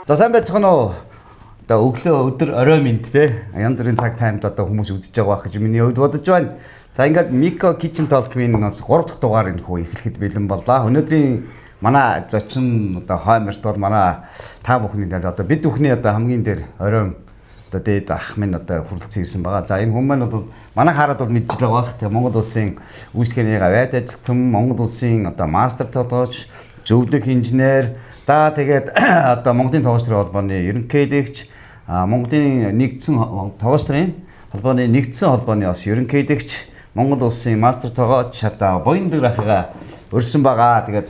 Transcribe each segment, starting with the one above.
За, сайн байцгаана уу? Одоо өглөө, өдөр, орой минь те. Янз бүрийн цаг таймд одоо хүмүүс үзэж байгаа байх гэж миний хувьд бодож байна. За, ингээд Miko Kitchen Talk-ийн бас 3 дахь дугаар энэ хүү эхлэхэд бэлэн боллоо. Өнөөдрийн манай зочин одоо хойморт бол манай та бүхний дал одоо бид бүхний одоо хамгийн дээр оройн одоо дээд ах минь одоо хүрэлцэн ирсэн байгаа. За, энэ хүн маань бол манай хараад бол мэдж л байгаа бах. Тэгээ Монгол улсын үйлчлэгээний гавьяат ажилтан, Монгол улсын одоо мастер толгойч, зөвлөх инженер, за тэгээд одоо Монголын тогооч нарын холбооны ерөнхийлөгч, Монголын нэгдсэн тогооч нарын холбооны нэгдсэн холбооны бас ерөнхийлөгч, Монгол улсын мастер тогооч одоо Буяндаг ахыгаа урьсан байгаа. Тэгээд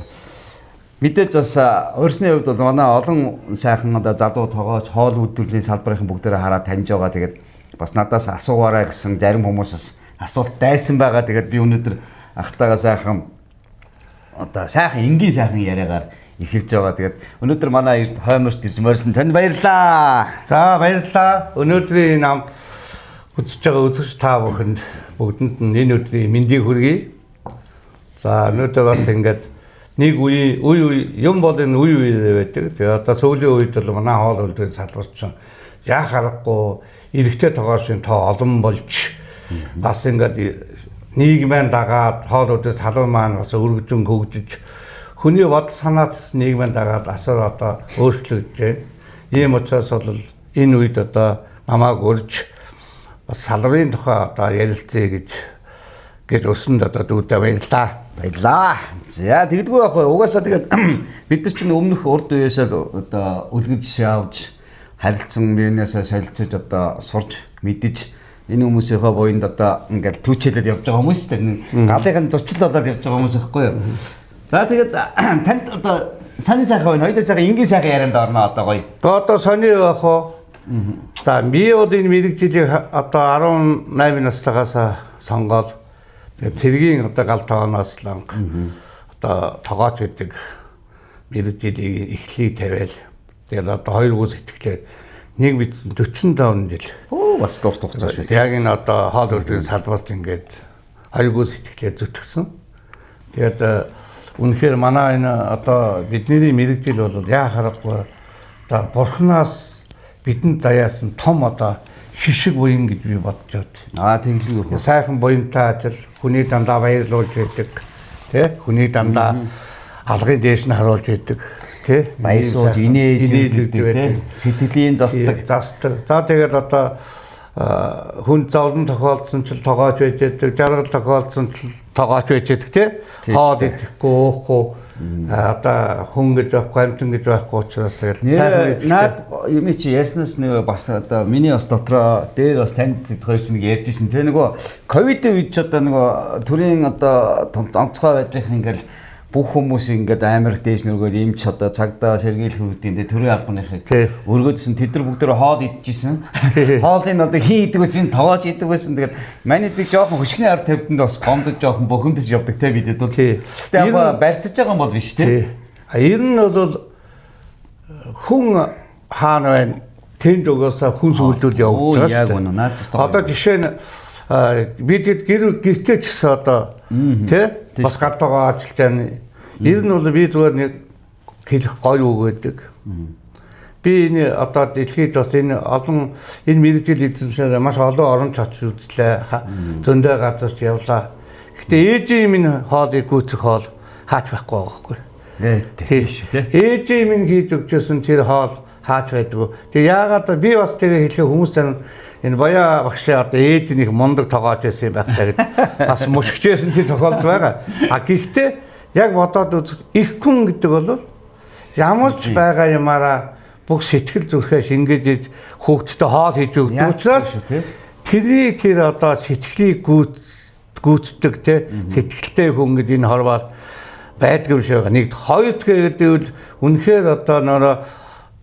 мэдээж бас урьсны хувьд бол манай олон сайхан одоо залуу тогооч, хоол үйлдвэрлэлийн салбарын бүгдээрээ хараад таньж байгаа. Тэгээд бас надаас асуугаарай гэсэн зарим хүмүүс бас асуулт дайсан байгаа. Тэгээд би өнөөдөр ахтайгаа сайхан одоо сайхан энгийн сайхан яриагаар эхэлж байгаа. Тэгээд өнөөдөр манай эрт хойморт ирж морьсон танд баярлалаа. За, баярлалаа. Өнөөдрийн нам үзэж байгаа үзэгч та бүхэнд бүгдэнд нь энэ өдрийн мэндийг хүргэе. За, өнөөдөр бас ингээд нэг үе үе үе юм бол энэ үе үе байдаг. Тэгээ одоо сүүлийн үед бол манай хоол үйлдвэрийн салбар чинь яах аргагүй эрэгтэй тогоошин тоо олон болж бас ингээд нийгмийн дагаад хоол үйлдвэрийн салбар маань бас өргөжин хөгжиж, хүний бодол санаа төс нийгмийн дагаад асар одоо өөрчлөгдөж байна. Ийм учраас бол энэ үед одоо намайг урьж бас салбарын тухай одоо ярилцъя гэж өсөнд одоо дүүдээ баярлаа. Баярлаа. За, тэгдэггүй байх вэ? Угаасаа тэгээд бид нар чинь өмнөх урд үеэсээ л одоо үлгэж явж харилцан биенээсээ солилцож одоо сурч мэдэж энэ хүмүүсийнхээ буянд одоо ингээд түүчээлээд явж байгаа хүмүүс шүү дээ. Галынхын зурчил болоод явж байгаа хүмүүс байхгүй юу? За, тэгээд танд одоо сонин сайхан байна. Хоёулаа сайхан энгийн сайхан ярианд орно одоо гоё. Одоо сони байх уу? За, би бол энэ мэргэжлийг одоо 18 настайгаас сонгоод, тэгээд цэргийн одоо гал тогооноос ланг одоо тогооч гэдэг мэргэжлийг эхлийг тавиал, тэгээд одоо хоёр гүз сэтгэлээр нэг мэдсэн 45 жил. Өө, бас дурт хугацаа шүү. Яг энэ одоо хоол үйлдвэрийн салбарт ингээд хоёр гүз сэтгэлээр зүтгэсэн. Тэгээд үнэхээр манай энэ одоо бидний мэргэжил бол яа харахгүй одоо бурхнаас бидэнд заяасан том одоо хишиг буян гэж би бодож байна. Аа, тэглэв юу? Сайхан буянтай ажил, хүний дандаа баярлуулж байдаг, тий? Хүний дандаа алгын дээш нь харуулж байдаг, тий? Баясуулж инээж өгдөг, тий? Сэтгэлийн застдаг. Застдаг. За, тэгээд одоо хүн зовлон тохиолдсон ч тогооч байж байдаг, жаргал тохиолдсон ч тогооч байж байдаг, тий? Хоол идэхгүй, уухгүй, одоо хүн гэж байхгүй, амьтан гэж байхгүй учраас тэгэл сайхан наад юм чи ярьснаас нэг бас одоо миний бас дотроо дээр бас танд хоёрс нэг ярьж ирсэн. Тэ нөгөө ковидын үед ч одоо нөгөө төрийн одоо онцгой байдлын ингээл бүх хүмүүс ингээд амар дээш нүргээд эмч одоо цагдаа сэргийлэх үүдийн тэ төрийн албаныхыг өргөөдсөн, тэд нар бүгд хоол идчихсэн. Хоолыг одоо хин идэх байсан, тогооч идэх байсан. Тэгээд манайдыг жоохон хөшгөний ард тавьданд бас гомдож жоохон бухимдаж явдаг те бид бол. Тэгээд яг барьцаж байгаа юм бол биш те. А ер нь бол хүн хаана байна? Тэнд угаасаа хүн сүлдүүд явж байгаа. Яг үнэ. Наад ч одоо жишээ нь бид гэр гэртээ ч гэсэн одоо тий бас гадуугаа ажиллаж байна. Ер нь бол би зүгээр нэг хэлэх гоё үг байдаг. Би энэ одоо дэлхийд бас энэ олон энэ мэргэжил эзэмшээр маш олон орон очиж үзлээ. Зөндөө газарч явлаа. Гэтэ ээжийн минь хоолыг гүйцэх хоол хаач байхгүй байгаа байхгүй. Тийм шүү тий. Ээжийн минь хийж өгчөөсөн тэр хоол хаач байдгүй. Тэгээ яагаад би бас тэгээ хэлэх хүмүүс зан энэ Баяа багшаа одоо ээж нэг мундаг тогооч байсан юм байх таа гэд бас мөшгчээсэн тэр тохиолдол байгаа. А гэхдээ яг бодоод үзэх их хүн гэдэг бол ямар ч байгаа юмараа бүх сэтгэл зүрхээ шингээж иж хүүхдтэй хоол хийж өгдөг учраас тэрний тэр одоо сэтгэлийг гүйцэтгэх те сэтгэлтэй хүн гэдэг энэ хорвоод байдаг юм шиг байгаа. Нэгд, хоёрт гэдэг бол үнэхээр одоо нөрөө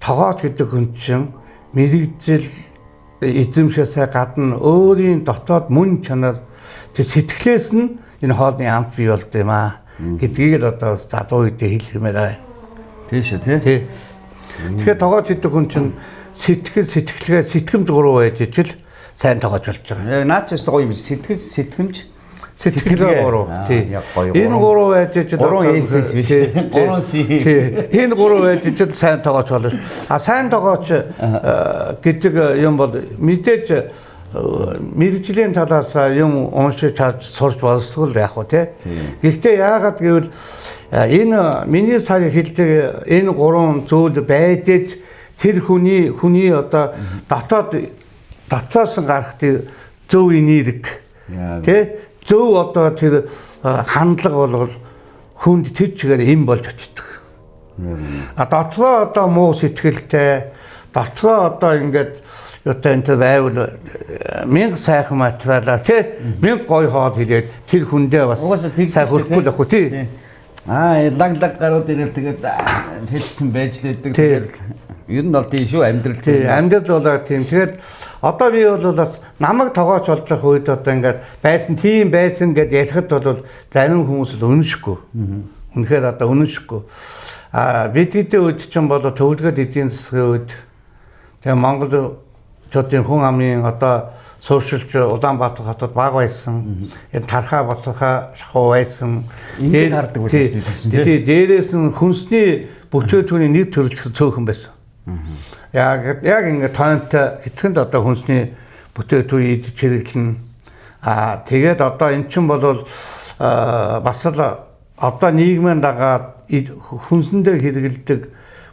тогооч гэдэг хүн чинь мэргэжил эзэмшээсээ гадна өөрийн дотоод мөн чанар тэр сэтгэлээс нь энэ хоолны амт бий болд юм аа гэдгийг л одоо залуу үедээ хэлэх юм байна. Тийм шүү тий. Тий. Тэгэхээр тогооч гэдэг хүн чинь сэтгэл, сэтгэлгээ, сэтгэмж гурав байж ижил сайн тогооч болж байгаа. Яг наад ч гоё юм. Сэтгэл, сэтгэмж, Сэтгэлгээ 3. Тий. Энэ 3 байж ижил 3 SS биш. 3 C. Тий. Энэ 3 байж ижил сайн тогооч болно. А сайн тогооч гэдэг юм бол мэдээж мэргэжлийн талаас юм уншиж харж сурч боловсгол яах вэ те. Гэхдээ яагаад гэвэл энэ миний сая хэлдэг энэ 3 зүйл байж иж тэр хүний одоо дотоос гарах тэр зөв энерги тий, зөв одоо тэр хандлага бол хүнд тэр чигээр им болж очдог. А дотроо одоо муу сэтгэлтэй, дотроо одоо ингээд юутай энэ тэр байвал мянга сайхан материалаа тий, мянга гоё хоол хийлээд тэр хүндээ бас сайн хүрэхгүй л ахгүй тий. Аа лаг гарууд ирэл тэгээд хэлсэн байж л байдаг. Тэгээд ер нь бол тийм шүү амьдрал. Тий, амьдрал болоо тийм. Тэгээд одоо би бол бас намайг тогооч болж байгаа үед одоо ингээд байсан тийм байсан гэд ярихад бол зарим хүмүүс л үнэншихгүй. Үнэхээр одоо үнэншихгүй. А бид хэдийн үед чинь бол төвлөгөөд эдийн засгийн үед тэгээ монголчуудын хүн амын одоо сууршилж Улаанбаатар хотод бага байсан. Энэ Тархаа Батархаа шахуу байсан. Ингээд хардаг байсан шүү дээ. Тий, дээрээс нь хүнсний бүтээгдэхүүний нэг төрөл цөөхөн байсан. Яг ингээд тойнтой хэтгэнд одоо хүнсний бүтээгдэхүүн идэж хэрэглэнэ. Аа тэгээд одоо эн чинь бол бас л одоо нийгмийн дагаад хүнсэндээ хэрэглэдэг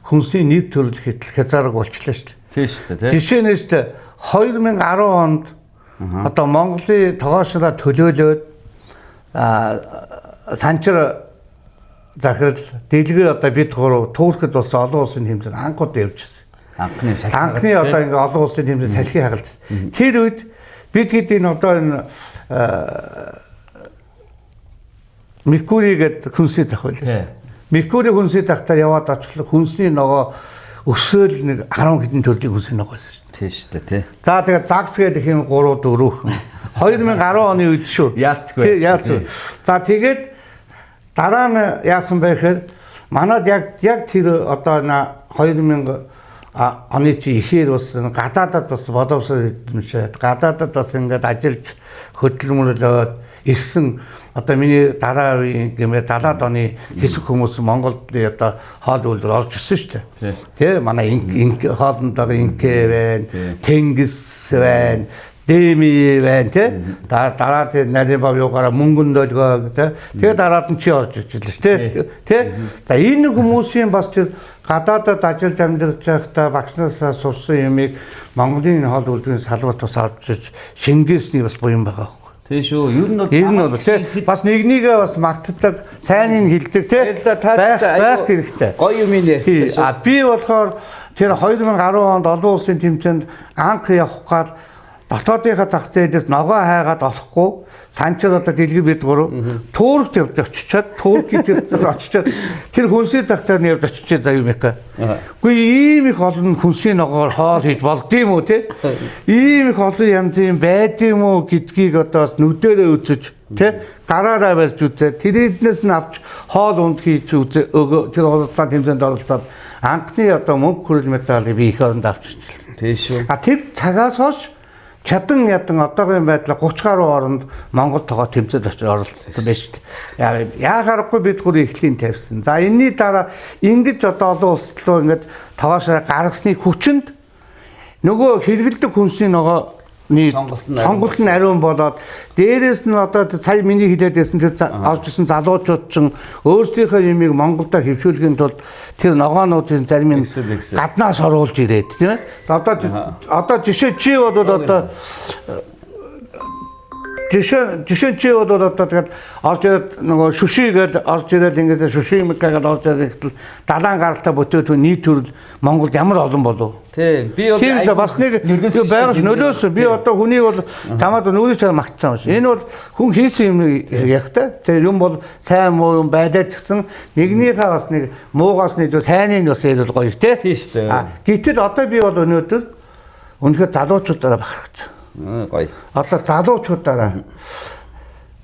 хүнсний нэг төрөл хязгаарг болчлаа шүү дээ. Тийм шүү дээ. Жишээ нь шүү дээ. 2010 онд одоо Монголын тогоошроо төлөөлөөд Санчир захирал дэлгэр одоо бид гурав Туркд болсон олон улсын тэмцээнд анхудаа явж ирсэн. Анхны одоо ингээ олон улсын тэмцээнд салхи хагалжсэн. Тэр үед бид хэд энэ одоо энэ Меркури гэдэг хүнсний зах байлаа. Меркури хүнсний захтаа яваад очихлоо хүнсний ногоо өсөөл нэг 10 хэдэн төрлийн хүнсний ногоо байсан шүү. Тийм шүү дээ, тий. За тэгээд загс гэдэг юм 3 4 2010 оны үед шүү. Яалцгүй. Тий, яалцгүй. За тэгээд дараа нь яасан бэ гэхээр манад яг тэр одоо 2000 оны чи ихээр бас гадаадад бас боловсрол эзэмшээд гадаадад бас ингээд ажиллаж хөдөлмөрлөөд ирсэн одоо миний дараа үеийн гэмээр 70-аад оны хэсэг хүмүүс Монголд одоо хоол үйлдвэр орж ирсэн шүү дээ. Тэ манай хоолнд байгаа инкэ байна, тэнгис байна, Дэми байна тий. Дараа тэр нарийн бав юугаараа мөнгөн долгио тий. Тэгээ дараад нь чи орж иж лээ тий. Тий. За энэ хүмүүсийн бас тэр гадаадад ажиллаж амьдарч байхдаа багшнаасаа сурсан юмыг Монголын хоол үйлдвэрийн салбарт бас авч иж шингээсний бас буян байгаа байхгүй. Тий шүү. Ер нь бол тий бас нэгнийгээ бас магтдаг, сайныг хэлдэг тий. Байх хэрэгтэй. Гоё юм ярьсан шүү. А би болохоор тэр 2010 онд олон улсын тэмцээнд анх явах гал дотоодынхаа зах зээлээс ногоо хайгаад олохгүй Санчир одоо дэлгэр бид гурав Туркт явж очичоод Туркийн тэр зах очичоод тэр хүнсний зах дээр нь явж очичээ заяа юм яка. Үгүй ийм их олон хүнсний ногоор хоол хийж болд юм уу те? Ийм их олон янзын байд юм уу гэдгийг одоо нүдэрээ үзэж те гараараа барьж үзээ. Тэрнээс нь авч хоол унд хийж үзээ. Тэр хуралдаан тэмцээнд оролцоод анхны одоо мөнгө хүрэл медалийг би их оронд авч ичлээ. Тийм шүү. А тэр цагаас хойш чадан ядан одоогийн байдлаар 30 гаруй оронд Монгол тогоо тэмцээд очиж оролцсон байж шүү дээ. Яа харахгүй бид гүр эхлэлийн тавьсан. За энэний дараа ингэж одоо олон улс руу ингэж тогоошоо гаргасны хүчинд нөгөө хэрэгэлдэг хүнсний ногооны сонголт нь ариун болоод дээрээс нь одоо сая миний хэлээд байсан тэр орж исэн залуучууд чинь өөрсдийнхөө юмыг Монголдо хэвшүүлэхийн тулд тэр ногоонуудын зарим нь гаднаас оруулж ирээд тийм ээ. Одоо жишээ чи бол одоо жишээ чи бол одоо тэгээд орж ирээд нөгөө шүшигээд орж ирээд ингээд шүши мэггээд орж ирээд гэтэл далайн гаралтай бүтээгдэхүүн нийт төрөл Монголд ямар олон болов? Тийм би бол тийм бас нэг байгаас нөлөөсөн. Би одоо хүнийг бол чамаад нүрийг чам магтсан юм шиг. Энэ бол хүн хийсэн юм яг та. Тэр юм бол сайн муу юм байлаа ч гэсэн нэгнийхээ бас нэг муугаас нэг сайныг бас ярил гоё тий. Тийм шүү дээ. Гэтэл одоо би бол өнөөдөр үнэхээр залуучуудаараа бахархаж. Гоё. Одоо залуучуудаараа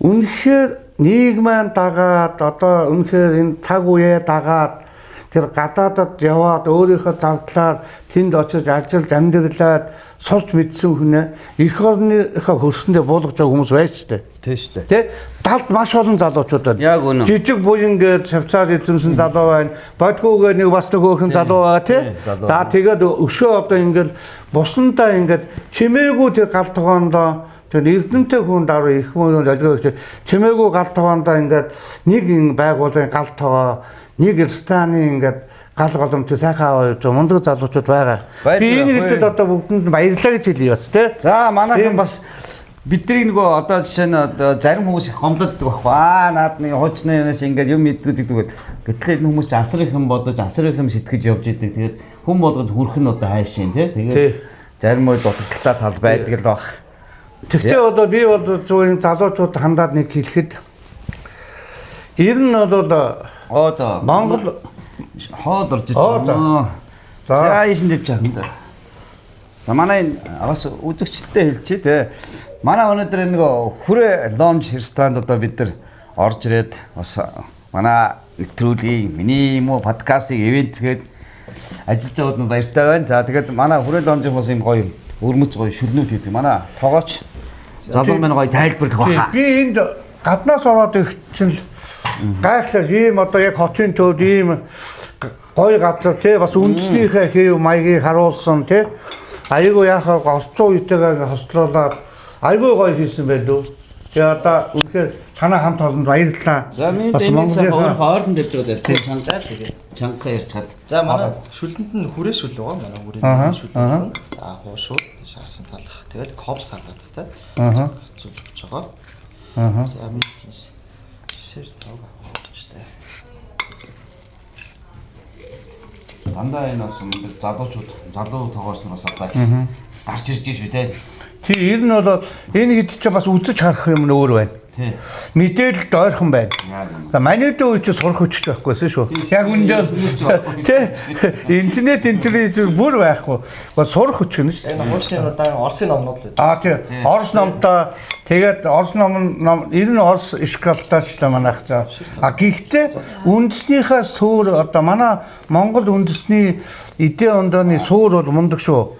үнэхээр нийгмийн дагаад одоо үнэхээр энэ цаг үеэ дагаад тэр гадаадад яваад өөрийнхөө зардлаар тэнд очиж ажиллаж амьдралаад сурч мэдсэн хүнээ эх орныхоо хөрсөндөө буулгаж байгаа хүмүүс байж штэ. Тийм шүү дээ. Тэ? Далд маш олон залуучууд байна. Яг үнэн. Жижиг буян гээд Швейцар эзэмсэн залуу байна. Бодгүйгээ нэг бас нэг хөөрхөн залуу байгаа тий. Тийм, залуу. За тэгээд өшөө одоо ингээд бусандаа ингээд чимээгүй тэр гал тогоондоо тэр эрдэмтэй хүн даруй их мөн олгоо их чимээгүй гал тогоондоо ингээд нэг юм байгууллагын гал тогоо, нэг рестораны ингээд гал голомт сайхан аваа явж байгаа мундаг залуучууд байгаа. Баярлалаа. Би энэ хэдэд одоо бүгдэнд нь баярлалаа гэж хэлье бас тий. За манайхан Тийм. бас бидний нөгөө одоо жишээ нь одоо зарим хүмүүс их гомдоддаг байхгүй аа наад нэг хуучны юмас ингээд юм мэддэг гэдэг гээд гэтэл энэ хүмүүс ч асар их юм бодож асар их юм сэтгэж явж идэг. Тэгээд хүн болгонд хүрх нь одоо хайшин тий. Тий. Тэгээд зарим үед дутагдaltaй тал байдаг л баг. Тэгтээ одоо би бол зүгээр энэ залуучууд хандаад нэг хэлэхэд ер нь бол Оо за Монгол хоол орж иж Оо, за. байна. За. За ийшин дэвж байгаа. За манай энэ бас үзэгчтэй хэлчихье те. Манай өнөөдөр энэ нөгөө хүрээ лонж ресторанд одоо бид нар орж ирээд бас манай нэвтрүүлгийн миний юм уу подкастыг ивент гээд ажиллаж байгаад нь баяртай байна. За тэгээд манай хүрээ лонжийн бас юм гоё өрмөц гоё шүлнүүд хийдэг. Манай тогооч залуу маань гоё тайлбарлах баха. би энд гаднаас ороод ирэх чинь л гайхлаа ийм одоо яг хотын төвд ийм гоё газар тий бас үндэснийхээ хэв маягийг харуулсан тий айгүй яхаа орчин үетэйгээ ингээ хослуулаад айгүй гоё хийсэн байлуу. Тэгээ одоо үнэхээр танай хамт олонд баярлалаа. За миний Бас энэ сайхан Монголынхаа- өөрийнхөө ойрхон тавьж байгаа тавьчих чангаа тэгээд чангаа ярьж чад. За манай шүлтэнд нь хүрээ шүл байгаа. Манай Аха, хүрээний шүл байна. За хуу шүл, шаарсан талах. Тэгээд коб салаттай. Аха. Зүлгэж байгаа. Аха. За миний шир тог авчихтай. Дандаа энэ бас мундаг залуучууд залуу тогооч нар бас одоо их гарч ирж шүү те. Тий, ер нь бол энэ хэд чинь бас үзэж харах юм нь өөр байна. Тий. Мэдээлэлд ойрхон байна. Яг үнэ. За манайд үе чи сурах хүч байхгүйсэн шүү. Тийм, Яг үндэ интернет ч байхгүй. тий интернет интернет бүр байхгүй. Гол сурах хүч гэнэ шүү. Энэ хуучны одоо Оросын номнууд л байдаг. Аа тий Орос номтой тэгээд Орос ном ном ер нь Орос школтой ч л манайх за. А гэхдээ үндэснийхээ суур одоо манай Монгол үндэсний эдийн ондооны суур бол мундаг шүү.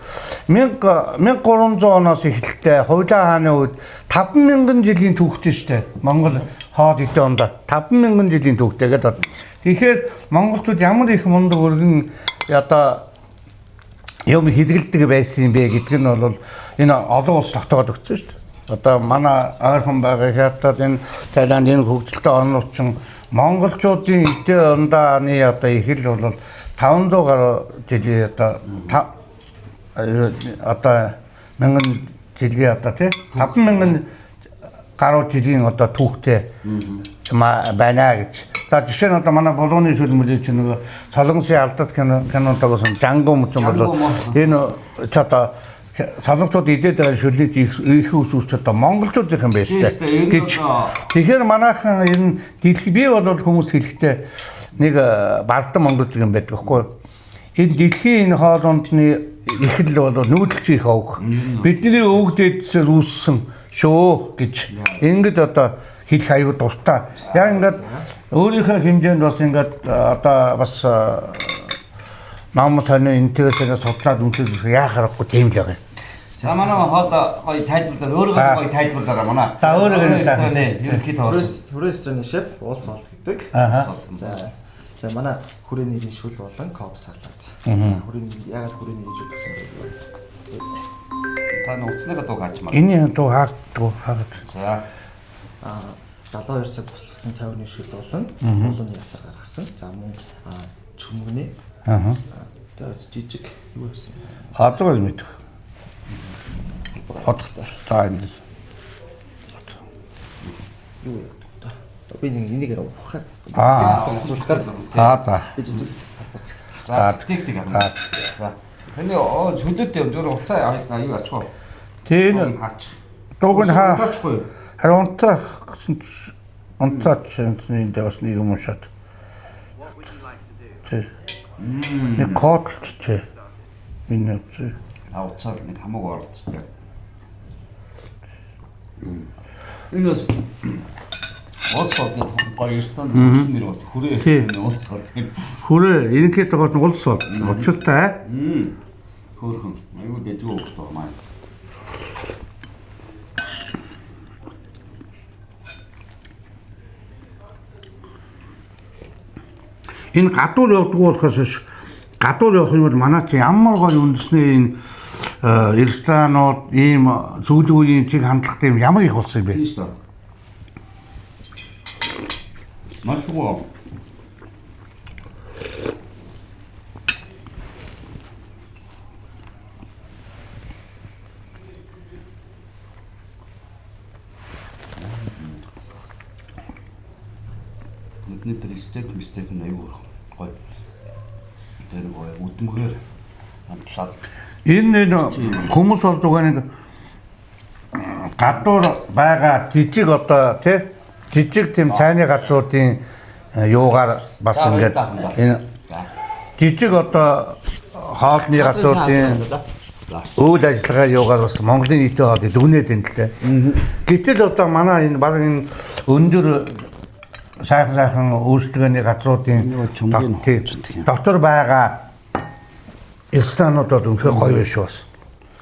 1300 оноос эхэлтэй Хувлаа хааны үед 5000 жилийн түүхтэй шүү дээ. Монгол хоод эдийн ондоо 5000 жилийн түүхтэй гэдэг. Тэгэхээр монголчууд ямар их мундаг өргөн одоо юм хэрэгэлдэг байсан юм бэ гэдг нь бол энэ олон улс тогтоогод өгсөн шүү дээ. Одоо манай ойрхон байгаа Хятад энэ Таиланд энэ хөгжилтэй орнууд чинь монголчуудын эдийн ундааны одоо ихэл бол 500 гаруй жилийн одоо одоо мянган жилийн одоо тий 5000 гаруй жилийн одоо түүхтэй байна гэж. За жишээ нь одоо манай булууны шүлмөлийг чинь нөгөө Солонгосын алдат кино кинодогсон Жангу мөчөн бол энэ ч одоо солонгочууд идээд байгаа шүлнийг их ус ус ч одоо монголчуудын юм байна Тийм шүү шүү дээ. Ер дээ нь гэж. Тэгэхээр манайхан ер нь дэлхий би бол хүмүүс хэлэхдээ нэг бардам монголч юм байдаг хгүй. Энэ дэлхийн энэ хоолундны ихэл бол нүүдэлч их овг. Бидний өвөг дээдсээр үүссэн шүү гэж ингэж одоо хэлэх аюу дуртай. Яг ингээд өөрийнхөө хэмжээнд бас ингээд одоо бас ном таны энтэйгээ судлаад үнэлэх яа харахгүй тийм л байгаа юм. За манай хоол гоё тайлбарлаад өөрийгөө гоё тайлбарлаарай манай. За, өөрийгөө рестораны ерөнхий тогооч. Хүрээ рестораны шеф Уул Солт гэдэг. Аха. За за манай хүрээний шүл болон коб салат. За хүрээний ягаад хүрээний шүл гэсэн бэ? Та нэг уцныхаа дууг хаачмаар. Энийн дуу хаагддаг хаагд. За А 72 цаг тусласан тойрны шүл болон булууны ясаар гаргасан. За мөн чөмгөний Аа. за жижиг юу байсан юм? Одоо л мэдэх. Хот та энэ. Юу яадаг та. Би нэг энийг ухах. Аа. Суулгах гээд Аа за. би жижигс буцах. за тэг тэг авна. За. За. Таны оо чөлөөтэй юм зүгээр уцаа аюу ачгүй. Тийм Дууг хаач. дууг нь хаа Унтаачихгүй юу? харин унтаах гэсэн унтаач энэ дээр бас нэг юм уншаад. Тий. Нэг кодлчжээ. Миний үгүй. А уцаа л нэг хамаагүй оролцсон. Энэ бас Уус сод гэдэг гоё ресторан нэр бас хүрээ Тий. уус сод. Хүрээ ерөнхийдөө гол нь улс бол. Учиртай. Хөөхөн. Аюу дэжүү хөх тоо маа. Энэ гадуур явдаг болохоос ш гадуур явах юм бол манай чи ямар гоё үндэсний энэ ресторанууд ийм сүүлийн үеийн чиг хандлагатай юм ямар их болсон юм бэ? Тийм шүү дээ. Маш гоё. Бидний тэр стейк мистейк нь аюу гоё. Тэр гоё үдмгээр амтлаад Энэ энэ хүмүүс бол зүгээр нэг гадуур байгаа жижиг одоо тий жижиг тийм цайны газруудын юугаар бас ингээд энэ жижиг одоо хоолны газруудын үйл ажиллагаа юугаар бас Монголын нийтийн хоол дүгнээд байна л дээ. Гэтэл одоо манай энэ баг энэ өндөр сайхан сайхан үйлчлэгээний газруудын дотор байгаа ресторанууд бол үнэхээр гоё байна шүү бас.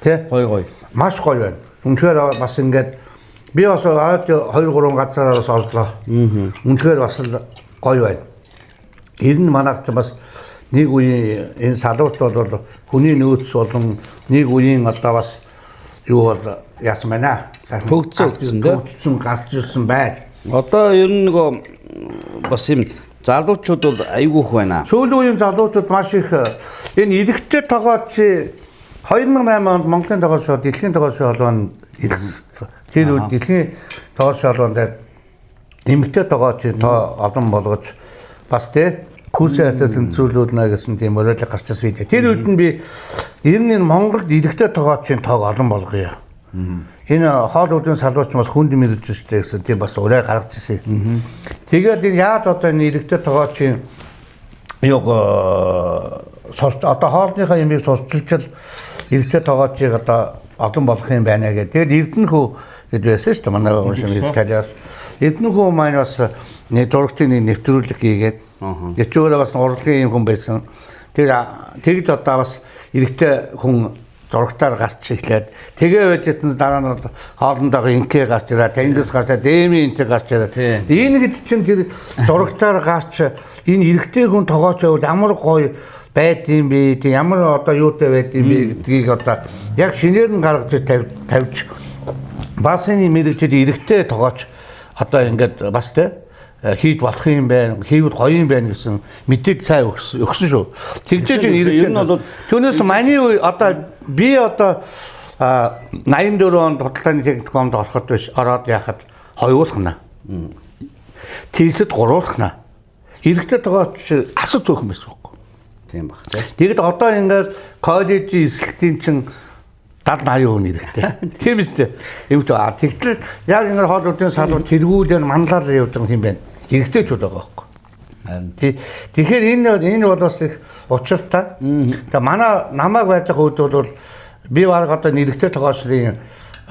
Тэ? Гоё гоё. Маш гоё байна. Үнэхээр бас ингээд би бас 2 3 газараар бас орлоо. Үнэхээр бас л гоё байна. Энэ нь манайх ч бас нэг үеийн энэ салуут бол хүний нөөц болон нэг үеийн одоо бас юу бол яасан байна. Төгцсөн тий. Төгцсөн гарч ирсэн байл. Одоо ер нь нөгөө бас юм залуучууд бол айгүйх байна. Сүүлийн үеийн залуучууд маш их энэ иргэдтэй тогооч 2008 онд Монголын тогооч дэлхийн тогооч холбоонд ирсэн. Тэр үед дэлхийн тогооч холбоонд эмэгтэй тогоочийн тоо олон болгож бас тий курсын хатад тэнцвэрлүүлнэ гэсэн тийм уриалга гарч ирсэн. Тэр үед нь би ер нь Монголд иргэдтэй тогоочийн тоог олон болгоё. Энэ хоол үүдийн салбарч бас хүнд мэрэгж штэ гэсэн тийм бас уриа гаргаж ирсэн. Тэгээд энэ яад одоо энэ иргэдтэй тогоочийн юг сурч одоо хоолныхаа юмыг сурчилж иргэдтэй тогоочийг одоо олон болох юм байна гэх. Тэгээд Эрдэнэхүү гэж байсан шүү дээ. Манай уншин талаас Эрдэнэхүү маань бас нэг зурагтын нэг нэвтрүүлэг хийгээд гэчүүрээ бас урлагийн юм хүн байсан. Тэр тэгж одоо бас иргэдтэй хүн зурагтаар гарч эхлээд тэгээ байж тэн дараа нь хоолндоо инкээ гарч ирээ, Тенгиз гарч ирээ, Деми интэ гарч ирээ. Энэ гэд чинь тэр зурагтаар гарч энэ иргэдтэй хүн тогооч байвал ямар гоё байд юм бэ? Тэг ямар одоо юутай байд юм бэ гэдгийг одоо яг шинээр нь гаргаж тавьж бас энэ мэрэгжил иргэдтэй тогооч одоо ингээд бас тэ хийж болох юм байна, хийвэл гоё юм байна гэсэн мэдээд сайн өгсөн шүү. Тэгжээж энэ ер нь бол түүнээс миний одоо би одоо 84 онд худалдааны техникумд ороход биш, ороод яхад хоёулахна. Тийсэд гуруулахна. Иргэдтэй тогооч асуу зөөхөн байсан байхгүй. Тийм баг тий. Тэгэд одоо ингээд коллежийн эсэлтийн чинь 70 80% иргэдтэй. Тийм үстэй. Эвдээ. А тэгтэл яг ингээд хоол үүдийн салуу тэргүүлэн манлаар явж байгаа юм байна. Иргэдтэйчүүд байгаа байхгүй. Тий. Тэгэхээр энэ бол бас их учиртай. Тэгээ манай намайг байж байгаа үед бол би баг одоо нэрэгтэй тогоочлын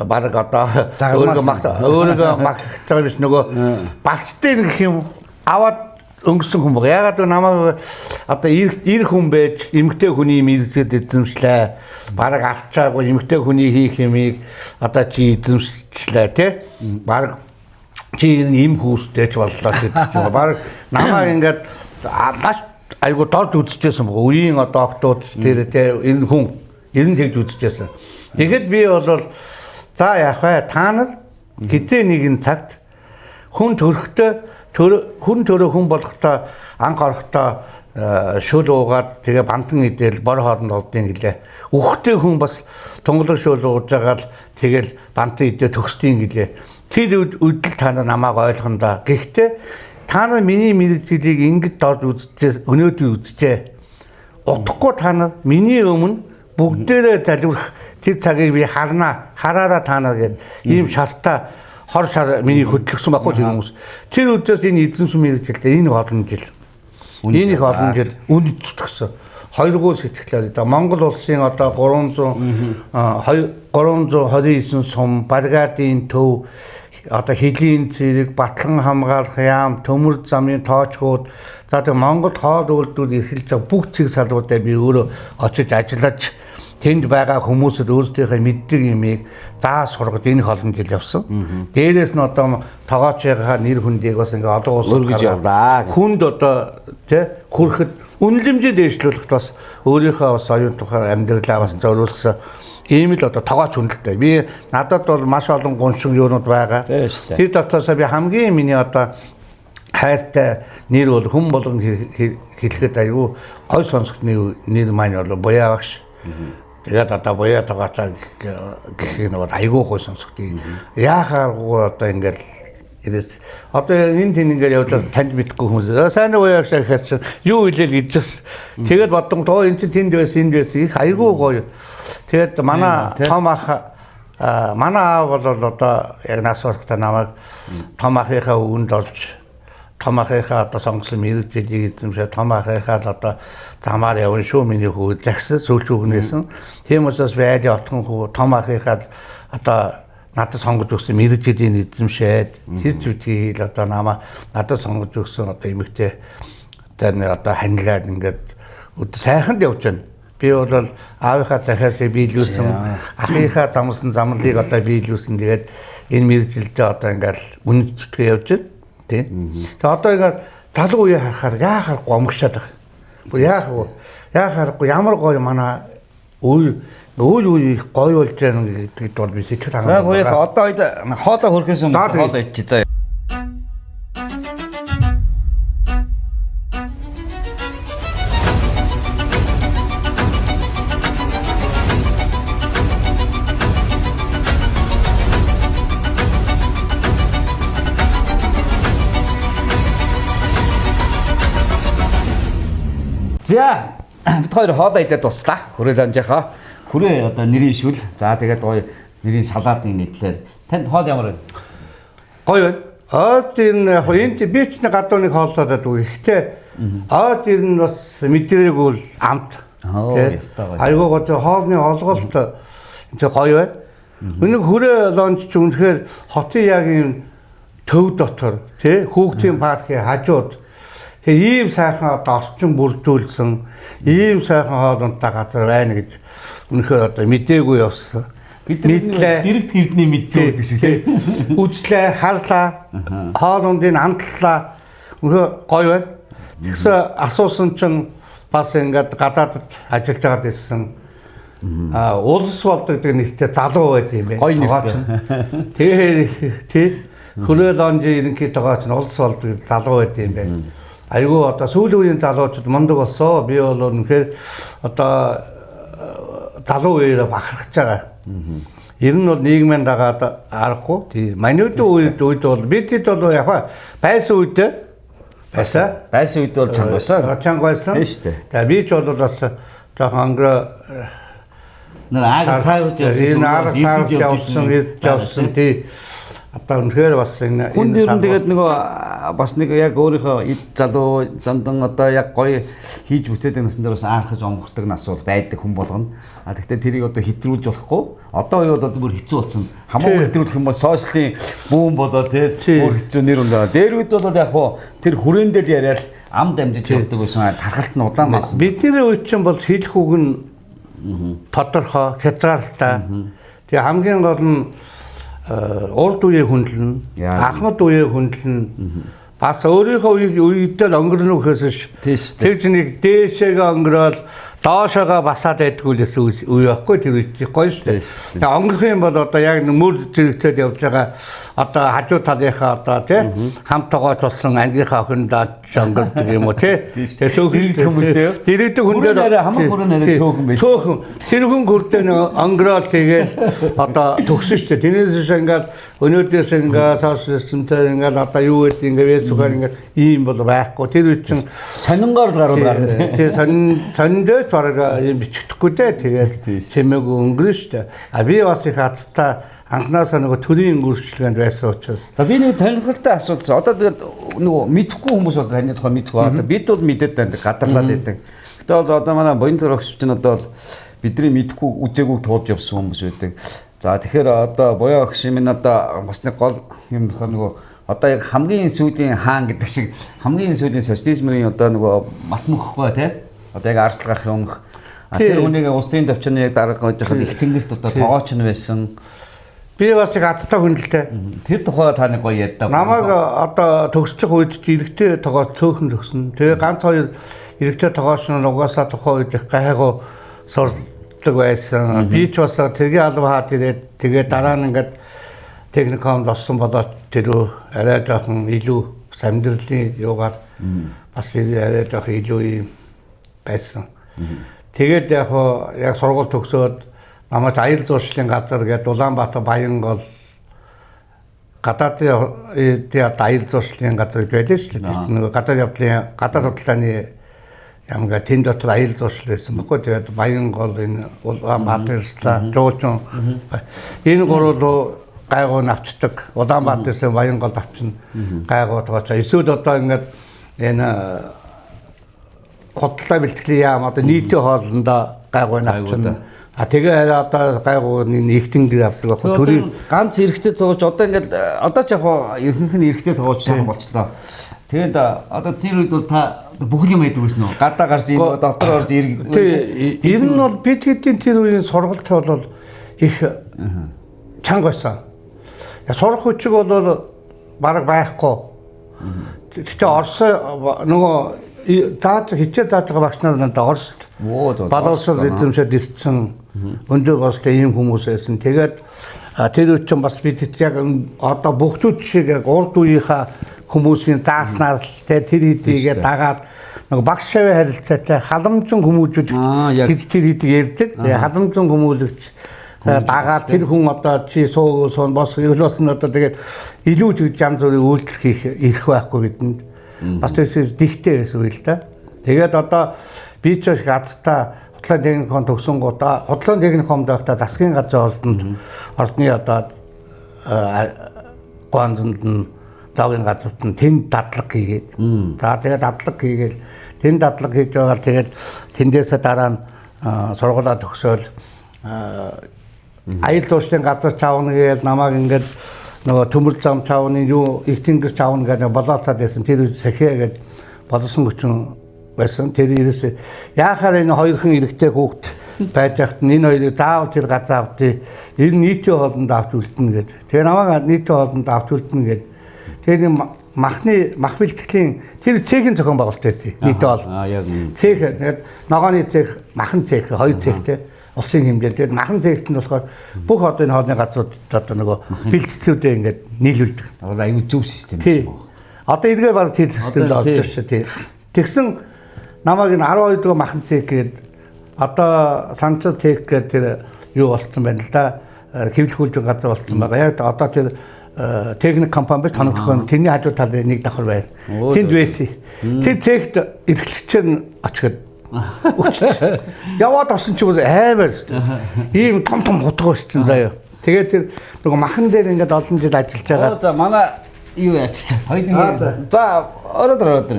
баг одоо өөрийгөө магтаж байгаа биш нөгөө балчтай гэх юм аваад өнгөрсөн хүн баг. Ягаад гэвэл намайг одоо ир хүн байж эмэгтэй хүний мэрэгжил эзэмшлээ. Бараг арчаагүй эмэгтэй хүний хийх юмыг одоо чи эзэмшлээ тий. Бараг чи энэ им хүүстэй ч боллоо гэдэг юм. Бараг намайг ингээд маш айгу дорд үзчихсэн баг. Үеийн одоо октод тэр тий энэ хүн ер нь тэгж үзчихсэн. Тэгэхэд би бол за яах вэ? Та нар хизээ нэгэн цагт хүн төрхтөө хүн төрөө хүн болохдоо анх орохдоо шөл уугаад тэгээ бантан идэл бор хооронд олдсон гэлээ. Үхтэй хүн бас тунгалаг шөл ууж байгаа л тэгэл бантан идээ төгсдийн гэлээ. Тэр үдэл та нар намайг ойлгоно да. Гэхдээ та нар миний мэрэгжилийг ингэж дорж үзчихээ, өнөөдөр үзчихээ. Утгагүй та нар миний өмнө бүгдээрээ залбирх тэр цагийг би харнаа. Хараараа та нар гэд ийм шартаа хор шар миний хөдлөгсөн байхгүй тэр хүмүүс. Тэр үдээс энэ эзэн сүм мэрэгжилтэй энэ олон жил. Энэ их олон жил үнд зүтгэсэн. Хоёргоо сэтгэлээр одоо Монгол улсын одоо 329 сум, Баргадын төв, одоо хөлийн цэрэг, Батлан хамгаалах яам, Төмөр замын тоочгууд, за тэг Монголд хоол үйлдвэр эрхэлж байгаа бүх цэг салбуудаа би өөрөө очиж ажиллаж Тэнд байгаа хүмүүсд өөрсдийнхээ мэддэг юмыг заа сургад энэ их олон жил явсан. Дээрээс нь одоо тогоочийнхаа нэр хүндийг бас ингээ олон улсад Өргөж явлаа. Хүнд одоо тий хүрэхэд үнэлэмжээ дээшлүүлэхэд бас өөрийнхөө бас оюун тухай амьдралаа бас зориулсан ийм л одоо тогооч хүндэлтэй. Би надад бол маш олон гуншин юунууд байгаа. Тэр дотоосоо би хамгийн миний одоо хайртай нэр бол хүн болгон хэлэхэд аюу гой сонсогдны нэр маань бол Буяа багш. Тэгээд одоо Буяа тогоочоо гэх юм бол аюу гой сонсогдъё. Яахааргүй одоо ингээл эрээс одоо энэ тэн ингээл явж танд мэдхгүй хүмүүс сайн уу Буяа багш гэхээр чинь юу илээл гэж бас тэгээд бодсон тоо эн чинь тэнд байсан энд байсан их аюу гоё. Тэгээд манай том ах манай аав бол одоо яг нас барахтаа намайг том ахынхаа үгэнд орж том ахынхаа одоо сонгосон мэргэжлийг эзэмшээ том ахынхаа л одоо замаар явна шүү миний хүү загсан сүүлч үгнээсэн. Тийм учраас би айлын отхон хүү том ахынхаа одоо надад сонгож өгсөн мэргэжлийн эзэмшээд тэр зүйлийг л одоо намаа надад сонгож өгсөн одоо эмэгтэй за нэг одоо ханилаад ингээд сайханд явж байна. Би бол аавынхаа захиасыг биелүүлсэн, ахынхаа замлсан замлыг одоо биелүүлсэн. Тэгээд энэ мэргэжилдээ одоо ингээд үнэт зүтгэж явж байна. Тийм. Тэгээ одоо ингээд залуу үеэ харахаар яахаар гомгшаад байгаа. Бүр яах вэ? Яахааргүй ямар гоё манай үе үе их гоё болж байна гэдэгт бол би сэтгэл хангалуун. За буяа одоо үед хоолой хөрөхөөс өмнө хоолой идчихье заа. За бид хоёр хоолой идээд дуслаа. Хүрээ ланжийнхаа хүрээ одоо нэрийн шүл. За тэгээд гоё нэрийн салаатын нийтлээр. Танд хоол ямар вэ? Гоё байна. Ойд энэ яг энэ би ч нэг гадуур нэг хооллоод байдаг. Гэхдээ ойд энэ бас мэдрээгүй л амт. Айгуу гоё хоолны олголт энэ гоё байна. Өнөг хүрээ лонч ч үнэхээр хотын яг юм төв дотор тий хүүхдийн паркийн хажууд тэгээ ийм сайхан одоо орчин бүрдүүлсэн ийм сайхан хоолунтай газар байна гэж үнэхээр одоо мдээгүй явсан. Бид мэдлээ дэрэгд хэрдний мэддэг гэдэг шиг тий. Үзлээ, харлаа, хоолундын амтлаа. Үнэхээр гоё байна. Тэгсэн асуусан чинь бас ингээд гадаадд ажиллаж байгаад ирсэн. Улс болдог гэдэг нэртэй залуу байд юм байна. Гоё нэртэй. Тэгээ тий Хүрээ лонжийн ерөнхий тогооч нь улс болдог залуу байд юм байна. Айгүй одоо сүүлийн үеийн залуучууд мундаг болсон. Би бол үнэхээр одоо залуу үеэрээ бахархаж байгаа. Ер нь бол нийгмийн дагаад аргагүй. Тий. Манайд үед бол бид хэд бол яг байсан үедээ байсан. Байсан үед бол чанга байсан. Чанга байсан. Тийм шүү дээ. Тэгээ би ч бол бас жоохон өнгөрөө нэг аг саарж явсан, эрдэж явсан. Тий. Одоо үнэхээр бас энэ хүн дээр нь тэгээд нөгөө бас нэг яг өөрийнхөө эд залуу зандан одоо яг гоё хийж бүтээдэг насан дээр бас аархаж онгордог нас бол байдаг хүн болгоно. А тэгтээ тэрийг одоо хэтрүүлж болохгүй. Одоо үе бол бүр хэцүү болсон. Хамаагүй хэтрүүлэх юм бол сошиалын бүүн болоо тий бүр хэцүү нэр үндэ. Дээр үед бол яг хуу тэр хүрээндээ л яриад ам дамжиж явдаг байсан. Тархалт нь удаан байсан. Бидний үед чинь бол хэлэх үг нь тодорхой, хязгаарлалтай. Тэгээ хамгийн гол нь урд үеэ хүндлэн, ахмад үеэ хүндлэн. Бас өөрийнхөө үедээ л өнгөрнө гэхээс тэр чинь нэг дээшээгээ өнгөрөөл доошоогоо басаад байдгүй л гэсэн үе байхгүй тэр үед гоё шүү дээ. Тэгээ өнгөрөх юм бол одоо яг мөр зэрэгцээд явж байгаа одоо хажуу талынхаа одоо тий хамт тогооч болсон ангийнхаа охиндоо өнгөрдөг юм уу тий. Тэгээ цөөхөн хүмүүс тий. Дэрэгдэх хүн дээр хамаг хүрэн арай цөөхөн байсан. Цөөхөн. Тэр хүн хүрдээ өнгөрөөл тэгээд одоо төгсөн шүү дээ. Тэрнээс ингээд өнөөдрөөс ингээд сошиал системтэй ингээд одоо юу гэдэг ингээд фэйсбүүкээр ингээд ийм бол байхгүй. Тэр үед чинь сонингоор л гаруул гарна. Тий сонин дээр ч бараг юм бичигдэхгүй дээ. Тэгээд чимээгүй өнгөрнө шүү дээ. А би бас их азтай анхнаасаа нөгөө төрийн үйлчилгээнд байсан учраас. За би нэг сонирхолтой асуулт. Одоо тэгээд нөгөө мэдэхгүй хүмүүс бол таны тухай мэдэхгүй. Одоо бид бол мэдээд байна, гадарлаад байдаг. Гэтэ бол одоо манай буян зурагч чинь одоо бол бидний мэдэхгүй үзээгүй туулж явсан хүмүүс байдаг. За тэгэхээр одоо буян огш минь одоо бас нэг гол юм болохоор нөгөө одоо яг хамгийн сүүлийн хаан гэдэг шиг хамгийн сүүлийн социализмын одоо нөгөө матмахгүй тий. Одоо яг арслал гарахын өмнөх Тэр хүнийг улс төрийн төвчний яг дарга гэж хахад их тэнгэрт одоо тогооч нь байсан. Би бас их азтай хүн л дээ. Тэр тухай та нэг гоё ярьдаа. Намайг одоо төгсчих үед чи эрэгтэй тогооч цөөхөн төгснө. Тэгээ ганц хоёр эрэгтэй тогооч нь угаасаа тухайн үед их гайгүй сурдаг байсан. Би ч бас тэргийн алба хаад ирээд тэгээ дараа нь ингээд техникомд орсон болоод тэр арай жоохон илүү бас амьдралын юугаар бас арай жоохон илүү юм байсан. Тэгээд яг яг сургууль төгсөөд намайг аял зуршлын газар гэдэг Улаанбаатар Баянгол гадаадын одоо аял зуршлын газар гэж байлаа шүү дээ. Тэр чинь нөгөө гадаад явдлын гадаад худалдааны ямга тэн дотор аял зуршил байсан баггүй. Тэгээд Баянгол энэ Улаанбаатар Жуучин энэ гурав руу гайгуу навчдаг. Улаанбаатараас Баянголд авчна гайгуу тоочоо. Эсвэл одоо ингээд энэ худалдаа бэлтгэлийн яам одоо нийтийн хооллондоо гайгуу навчна. А тэгээ хараа одоо гайгуу нэг тэнгэр авдаг байхгүй. Төрийн ганц эрэгтэй тогооч одоо ингээд одоо ч яг хаа ихэнх нь эрэгтэй тогооч сайхан болчлоо. Тэгээд одоо тэр үед бол та бүх юм хийдэг байсан уу? Гадаа гарч юм дотор орж ирэг. Тий, ер нь бол бид хэдийн тэр үеийн сургалт бол их чанга байсан. Сурах хүчиг бол бараг байхгүй. Гэхдээ Орос нөгөө зааж хичээл зааж байгаа багш нар надад Оросд боловсрол эзэмшээд ирсэн өндөр боловсролтой ийм хүмүүс байсан. Тэгээд тэр үед чинь бас бид яг одоо бүгдүүд шиг яг урд үеийнхаа хүмүүсийн зааснаар л тэр хэдийгээ дагаад нөгөө багш шавь харилцаатай халамжин хүмүүжүүлэгч гэж тэр хэдийг ярьдаг. Тэгээ халамжин хүмүүлэгч дагаад тэр хүн одоо чи суу суун бос өвлөөс нь одоо тэгээд илүү тэгж янз бүрийн үйлдэл хийх эрх байхгүй бидэнд. Бас тэр дихтэй байсан үйл та. Тэгээд одоо би ч их азтай худлаа техникум төгсөн гутаа худлаа техникумд байхдаа засгийн газрын ордонд ордны одоо гуанзанд нь логийн газарт нь тэнд дадлаг хийгээд. За тэгээд дадлаг хийгээл тэнд дадлаг хийж байгаа л тэгээд тэндээсээ дараа нь сургуулаа төгсөөл аял зуршлын газар чавна гээл намайг ингээд нөгөө төмөр зам чавны юу их тэнгэр чавна гэдэг болооцоод байсан. Тэр үед сахиа гэж боловсон хүчин байсан. Тэр ерөөс яахаар энэ хоёрхан эрэгтэй хүүхэд байж хат нь энэ хоёрыг заавал тэр газар авдъя. Энэ нийтийн хоолнд авч үлдэнэ гэд. Тэгээ намайг нийтийн хоолнд авч үлдэнэ гэд. Тэр махны мах бэлтгэлийн тэр цехийн зохион байгуулалт байсан. Нийтийн хоол. Аа яг. Цех тэгээд ногооны цех, махан цех, хоёр цехтэй улсын хэмжээнд. Тэгээд махан цехт нь болохоор бүх одоо энэ хоолны газрууд одоо нөгөө бэлтцүүдээ ингээд нийлүүлдэг. Одоо аюул зөв систем юм байна. Одоо эргээр баг тэр системд орж ирсэн тий. Тэгсэн намайг энэ 12 дугаар махан цех гээд одоо санчил цех гээд тэр юу болцсон байна л да. Хэвлэх үйлдвэр газар болцсон байгаа. Яг одоо тэр техник компани биш тоног төхөөрөмж тэрний хажуу талд нэг давхар байна. Тэнд байсан. Тэр цехт эрхлэгчээр нь очиход яваад авсан чи бас аймаар ийм том том хутга өссөн заяа. Тэгээд тэр нөгөө махан дээр ингээд олон жил ажиллаж байгаа. За манай юу яачлаа. Хоёулын. За ороод ороод.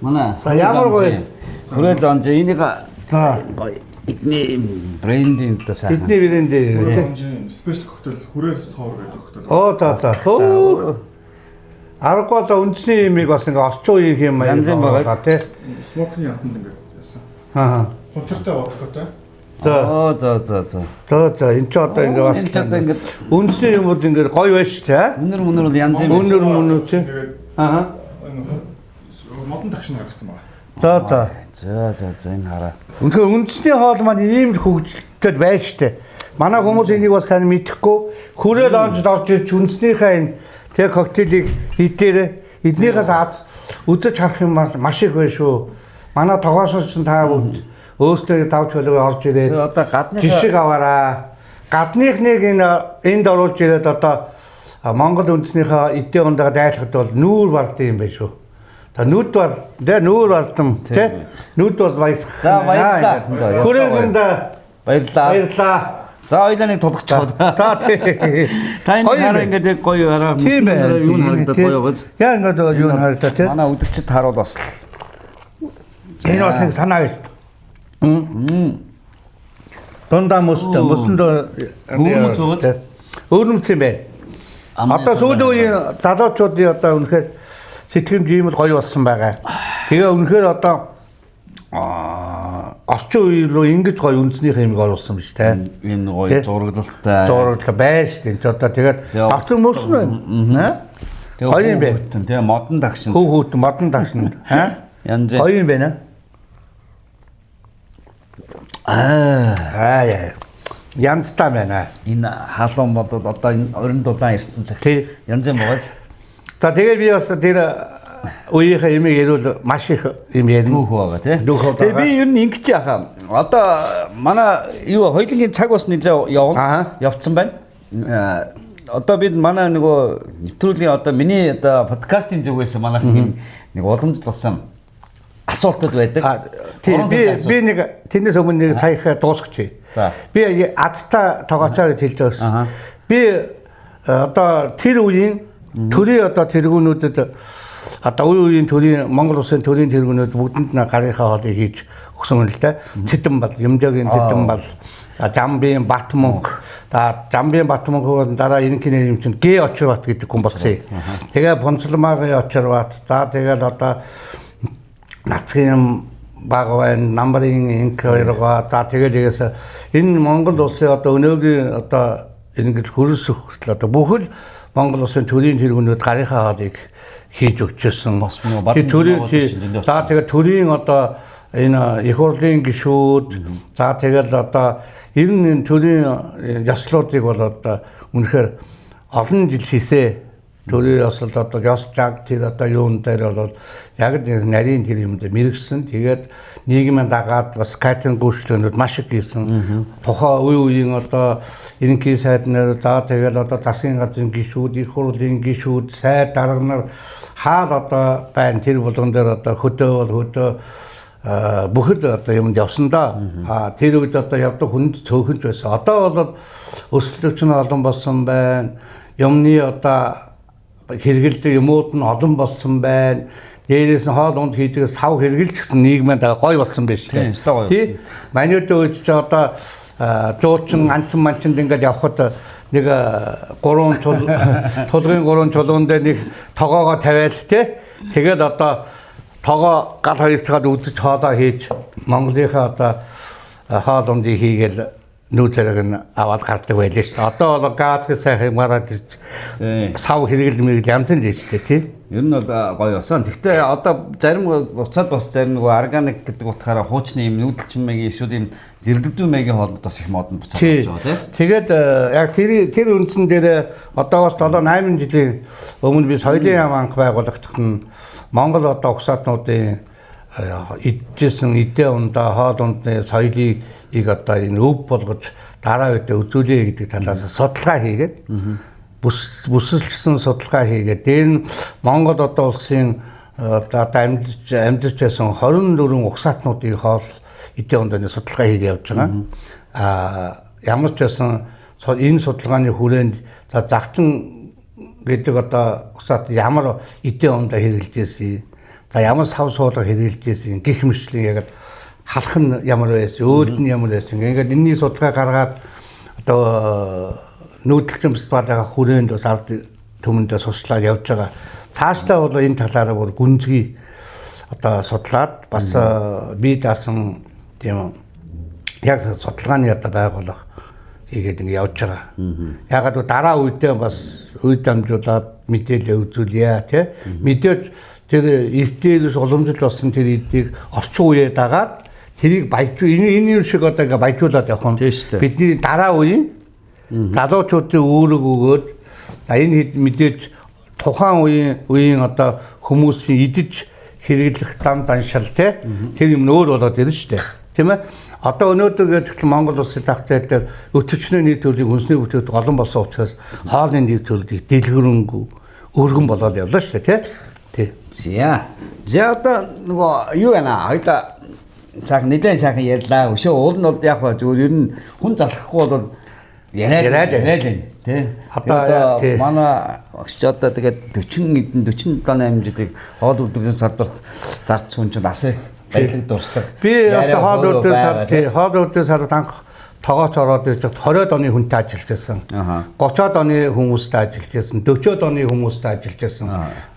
Манай ямар гоё. Хүрээл онж энийг за гоё. Эдний брендинг та сайхан. Эдний брэнд Онжийн спешиал коктейл хүрээл соор гэдэг коктейл. Оо за за. Аргагүй одоо үндэсний юмыг бас ингээд орчин үеийн юм Янз юм байгаа тий. Смокны антанд ингээд яасан. Аа. Хунчиртай водкотой. За. Оо за за за. За за энэ ч одоо ингээд бас Энэ ч одоо ингээд үндэсний юмуд ингээд гоё байж шүү дээ. Үнэр мүнэр бол янз юм. Үнэр мүнэр тий. Тэгээд Аа. модон тагшин гаргасан байна. За за. За за за энэ хараа. Үнэхээр үндэсний хоол маань ийм л хөгжилтэй байж штэ. Манай хүмүүс энийг бас сайн мэдэхгүй хүрээл онжид орж ирж үндэснийхээ энэ тэр коктейлийг идээрээ эднийхээс аз үзэж харах юм маш их байна шүү. Манай тогоосч та бүгд өөрсдөө давж хөлөөр орж ирээд одоо гадныхаа жишг аваараа. Гадныхныг энэ энд оруулж ирээд одоо Монгол үндэснийхээ эдийн ундаа дайлахад бол нүүр бардсан юм байна шүү. За нүд бол тэ нүүр бардам тэ нүд бол баясгах. За баярлалаа. Хүрээгэнд Баярлалаа. баярлалаа. За хоёулаа нэг тулгах чад. За тий. Та энэ хараа ингээд яг гоё хараа. Тийм ээ. Юу харагдаад гоё гоц. Яа ингээд юу харагдаа тий. Манай үзэгчд харуул бас л. Энэ бас нэг санаа биш. Дундаа мөстө мөсөндөө Өвөрмөц өгөөд. Өвөрмөц юм байна. Одоо сүүлийн үеийн залуучуудын одоо үнэхээр сэтгэмж ийм л гоё болсон байгаа. Тэгээ үнэхээр одоо орчин үе рүү ингэж гоё үндснийх юмыг оруулсан биш те. Энэ гоё зураглалтай. Зураглал байж тийм ч одоо тэгээд доктор мөрсөн байна. Гоё юм бэ. Тийм модон дагшин. Хүү хүүтэн модон дагшин. Аа? Янз. Гоё юм байна. Аа. Янзтай байна. Энэ халуун модод одоо энэ орон дулаан ирсэн цаг. Янз юм байгааз. За тэгээ би бас тэр үеийнхээ юмыг ярил маш их юм ярина. Нүүх байгаа тий. Тэгээ би ер нь ингэж яхаа. Одоо манай юу хоёулынгийн цаг бас нэлээ явна. Явцсан байна. Одоо бид манай нөгөө нэвтрүүлгийн одоо миний одоо подкастын зүгээс манайх нэг уламжлал болсон асуултууд байдаг. Тийм би нэг тэрнээс өмнө нэг саяхаа дуусгачих. Би азтай тогоочоо гэж хэлж байсан. Би одоо тэр үеийн төрийн одоо тэргүүнүүдэд одоо үе үеийн төрийн Монгол улсын төрийн тэргүүнүүд бүгдэнд нь гарынхаа хоолыг хийж өгсөн юм л да. Цэдэн бал, Юмжаагийн цэдэн бал, Жамбын Батмөнх, за Жамбын Батмөнх дараа Инкийн юм чинь Г Очирбат гэдэг хүн болсон. Тэгээ Бунцалмаагийн Очирбат, за тэгэл одоо Нацгийн баг байна, Намбарын инк хоёргоо, за тэгэл ягээс энэ Монгол улсын одоо өнөөгийн одоо ингэж хөрөлсөх хүртэл одоо бүхэл Монгол улсын төрийн тэргүүнүүд гарынхаа хоолыг хийж өгчээсэн. Бас төрийн за тэгээ төрийн одоо энэ их хурлын гишүүд, за тэгэл одоо ер нь төрийн ёслолуудыг бол одоо үнэхээр олон жил хийсэ. Төрийн ёслол одоо ёс жаг тэр одоо юун дээр бол яг л нарийн тэр юм дээр мэрэгсэн. Тэгээд нийгмийн дагаад бас катеринг үйлчлэгнүүд маш их хийсэн. Тухайн үе үеийн одоо ерөнхий сайд нар, за тэгэл одоо засгийн газрын гишүүд, их хурлын гишүүд, сайд дарга нар хаал одоо байна. Тэр болгон дээр одоо хөдөө бол хөдөө бүхэл одоо юмд явсан да. А тэр үед одоо явдаг хүнд цөөхөнч байсан. Одоо бол өсөлтөч нь олон болсон байна. Юмны одоо хэрэгэлдэг юмуд нь олон болсон байна. Дээрээс нь хоол унд хийдэг сав хэрэгэлж гэсэн нийгмийн дага гоё болсон байж тээ. Тий. Манайд үед ч одоо жуучин анчин манчинд ингээд явхад нэг гурван тул тулгын гурван чулуун дээр нэг тогоогоо тавиал тий. Тэгээд одоо тогоо гал хоёр дахь үзэж хоолоо хийж Монголынхаа одоо хоол ундыг хийгээл нүү зэрэг нь аваад гардаг байлээ шүү дээ. Одоо бол газ гэж сайхан гараад ирж сав хэрэгэл мэрэгэл янз нь шүү дээ тий. Ер нь бол гоё болсон. Гэхдээ одоо зарим буцаад бас зарим нөгөө органик гэдэг утгаараа хуучны юм нүүдэлчин маягийн эсвэл юм зэрэгэлдүү маягийн хоолнууд бас их модонд буцаад болж байгаа тий. Тэгээд яг тэр үндсэн дээр одоо бас 7 8 жилийн өмнө би соёлын яам анх байгуулагдах нь Монгол одоо угсаатнуудын идчихсэн идэ ундаа хоол ундны соёлыг одоо энэ өв болгож дараа үедээ үзүүлье гэдэг талаас судалгаа хийгээд бүсэлжсэн судалгаа хийгээд дээр нь Монгол одоо улсын одоо амьдарч байсан 24 угсаатнуудын хоол идэ ундааны судалгаа хийгээд явж байгаа. А ямар ч байсан энэ судалгааны хүрээнд за загчин гэдэг одоо угсаат ямар идэ ундаа хэрэглэж байсан, за ямар сав суулга хэрэглэж байсан гих мэтлийн яг халах нь ямар байсан, өөд нь ямар байсан. Ингээд энэний судалгаа гаргаад одоо нүүдэлчин фестивалийн хүрээнд бас ард түмэндээ суслаад явж байгаа. Цаашдаа бол энэ талаараа бүр гүнзгий одоо судлаад бас бие даасан тийм яг судалгааны одоо байгууллага хийгээд ингэ явж байгаа. Ягаад гэвэл дараа үедээ бас үе дамжуулаад мэдээлэл үзүүлье тий. Мэдээж тэр эртээс уламжлал болсон тэр эдийг орчин үеэ дагаад тэрийг баяжуу энэ юм шиг одоо ингээ баяжуулаад явах нь бидний дараа үеийн залуучуудын үүрэг өгөөд энэ хэд мэдээж тухайн үеийн одоо хүмүүсийн идэж хэрэглэх зам заншил тий тэр юм өөр болоод ирнэ шүү дээ. Тийм ээ. Одоо өнөөдөр гэдэг чинь Монгол улсын зах зээл дээр өтөвчний нийт төрлийн хүнсний бүтээгдэхүүн олон болсон учраас хоолны нийт төрлийг дэлгэрэнгүй өргөн болоод явлаа шүү дээ тий. Тий. За. За одоо нөгөө юу байна? Хоёлаа сайхан нэлээд сайхан ярьлаа. Өшөө уул нь бол яг ба зүгээр ер нь хүн залхахгүй бол яриад л тий. Одоо манай багш одоо тэгээд 40 хэдэн 47 8 жилийг хоол үйлдвэрлэлийн салбарт зарц хүн чинь асар их баялаг дуршлаг. Би бас хоол үйлдвэрлэлийн салбар тий хоол үйлдвэрлэлийн салбарт анх тогооч ороод ирж 20-од оны хүнтэй ажиллаж байсан. 30-од оны хүмүүстэй ажиллаж байсан. 40-од оны хүмүүстэй ажиллаж байсан.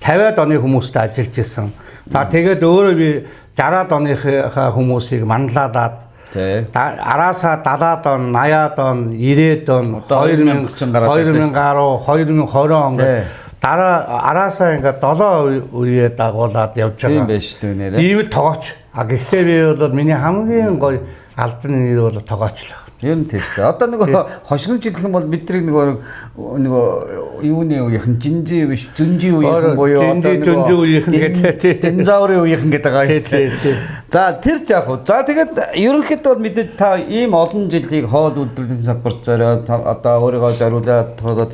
50-од оны хүмүүстэй ажиллаж байсан. За тэгээд өөрөө би 60-ад оныхаа хүмүүсийг манлайлаад Араасаа 70-аад он, 80-аад он, 90-ад он, 2000 ч гараад 2000 гаруй, 2020 он гэх дараа араасаа ингээд 7 үеэ дагуулад явж байгаа. Тийм байж шүү нэрээ. Ийм л тогооч. А гэхдээ би бол миний хамгийн гоё албаны нэр бол тогооч л. Ер нь тийм шүү дээ. Одоо нөгөө хошигнож идэх юм бол бидний нөгөө юуны үеийнхэн жинжи биш, зүнжи үеийнхэн буюу одоо нөгөө зүнжи үеийнхэн гэдэг тийм. Динозаврын үеийнхэн гэдэг байгаа юм. За тэр ч яг уу. За тэгэд ерөнхийдөө бол мэдээж та ийм олон жилийг хоол үйлдвэрлэлийн салбарт зориод одоо өөрийгөө зориулаад тулаад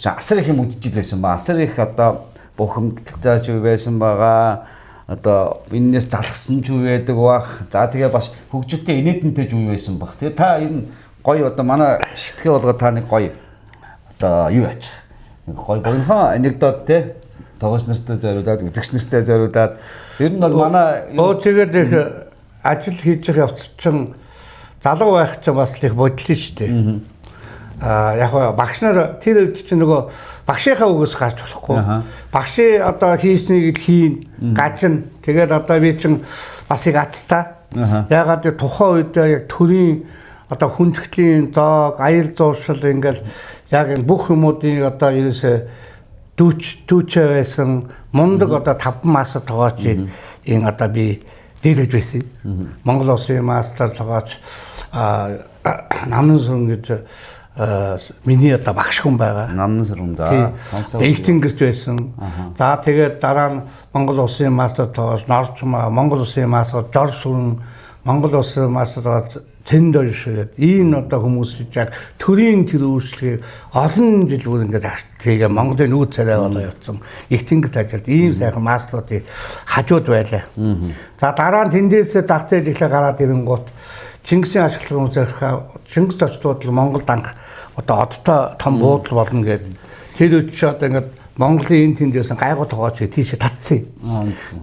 асар их юм үзэж байсан ба асар их одоо бухимдалтай ч үе байсан байгаа. Одоо энэс залхсан ч үе байдаг бах. За тэгээ бас хөгжилтэй инээдэнтэй ч үе байсан бах. Тэгээ та энэ гоё одоо манай шитгэе болгоо та нэг гоё одоо юу яач. Нэг гоё богинохон анекдот те тогооч нартай зориулаад, үзэгч нартай зориулаад ер нь бол манай тэгээд их ажил хийж явах явц чинь залуу байх чинь бас их бодлоо шүү дээ. А яг багш нар тэр үед чинь нөгөө багшийнхаа үгээс гарч болохгүй. Багшийн одоо хийснийг л хийн, гажин. Тэгээд одоо би чинь бас их азтай. Ягаад гэвэл тухайн үед яг төрийн одоо хүндэтгэлийн зоог, аял зуршил ингээл яг энэ бүх юмуудын одоо ерөөсөө дүүчээ байсан мундаг одоо 5 мастер тогоочийг энэ одоо би дээлж байсан. Монгол улсын мастер тогооч Намнан сүрэн гэж миний одоо багш хүн байгаа. Намнан сүрэн да. Их тэнгэрт байсан. За тэгээд дараа нь Монгол улсын мастер тогооч Норчмаа, Монгол улсын мастер Жор сүрэн, Монгол улсын мастер тогооч Тэнд шиг ийм одоо хүмүүс яг төрийн тэр үйлчлэгийг олон жил бүр ингээд тэгээ Монголын нүүц царай болоо явцсан. Их тэнгэрт ажилд ийм сайхан мастеруудыг хажууд байлаа. За дараа нь тэндээсээ зах зээл эхлээ гараад ирэнгуут Чингисийн ашиглах хүмүүсээ Чингис очтууд л Монгол данх одоо одтой том буудал болно гэдэг. Тэр үед чи одоо ингээд Монголын энэ тэндээсэн гайгүй тогооч тийшээ татсан.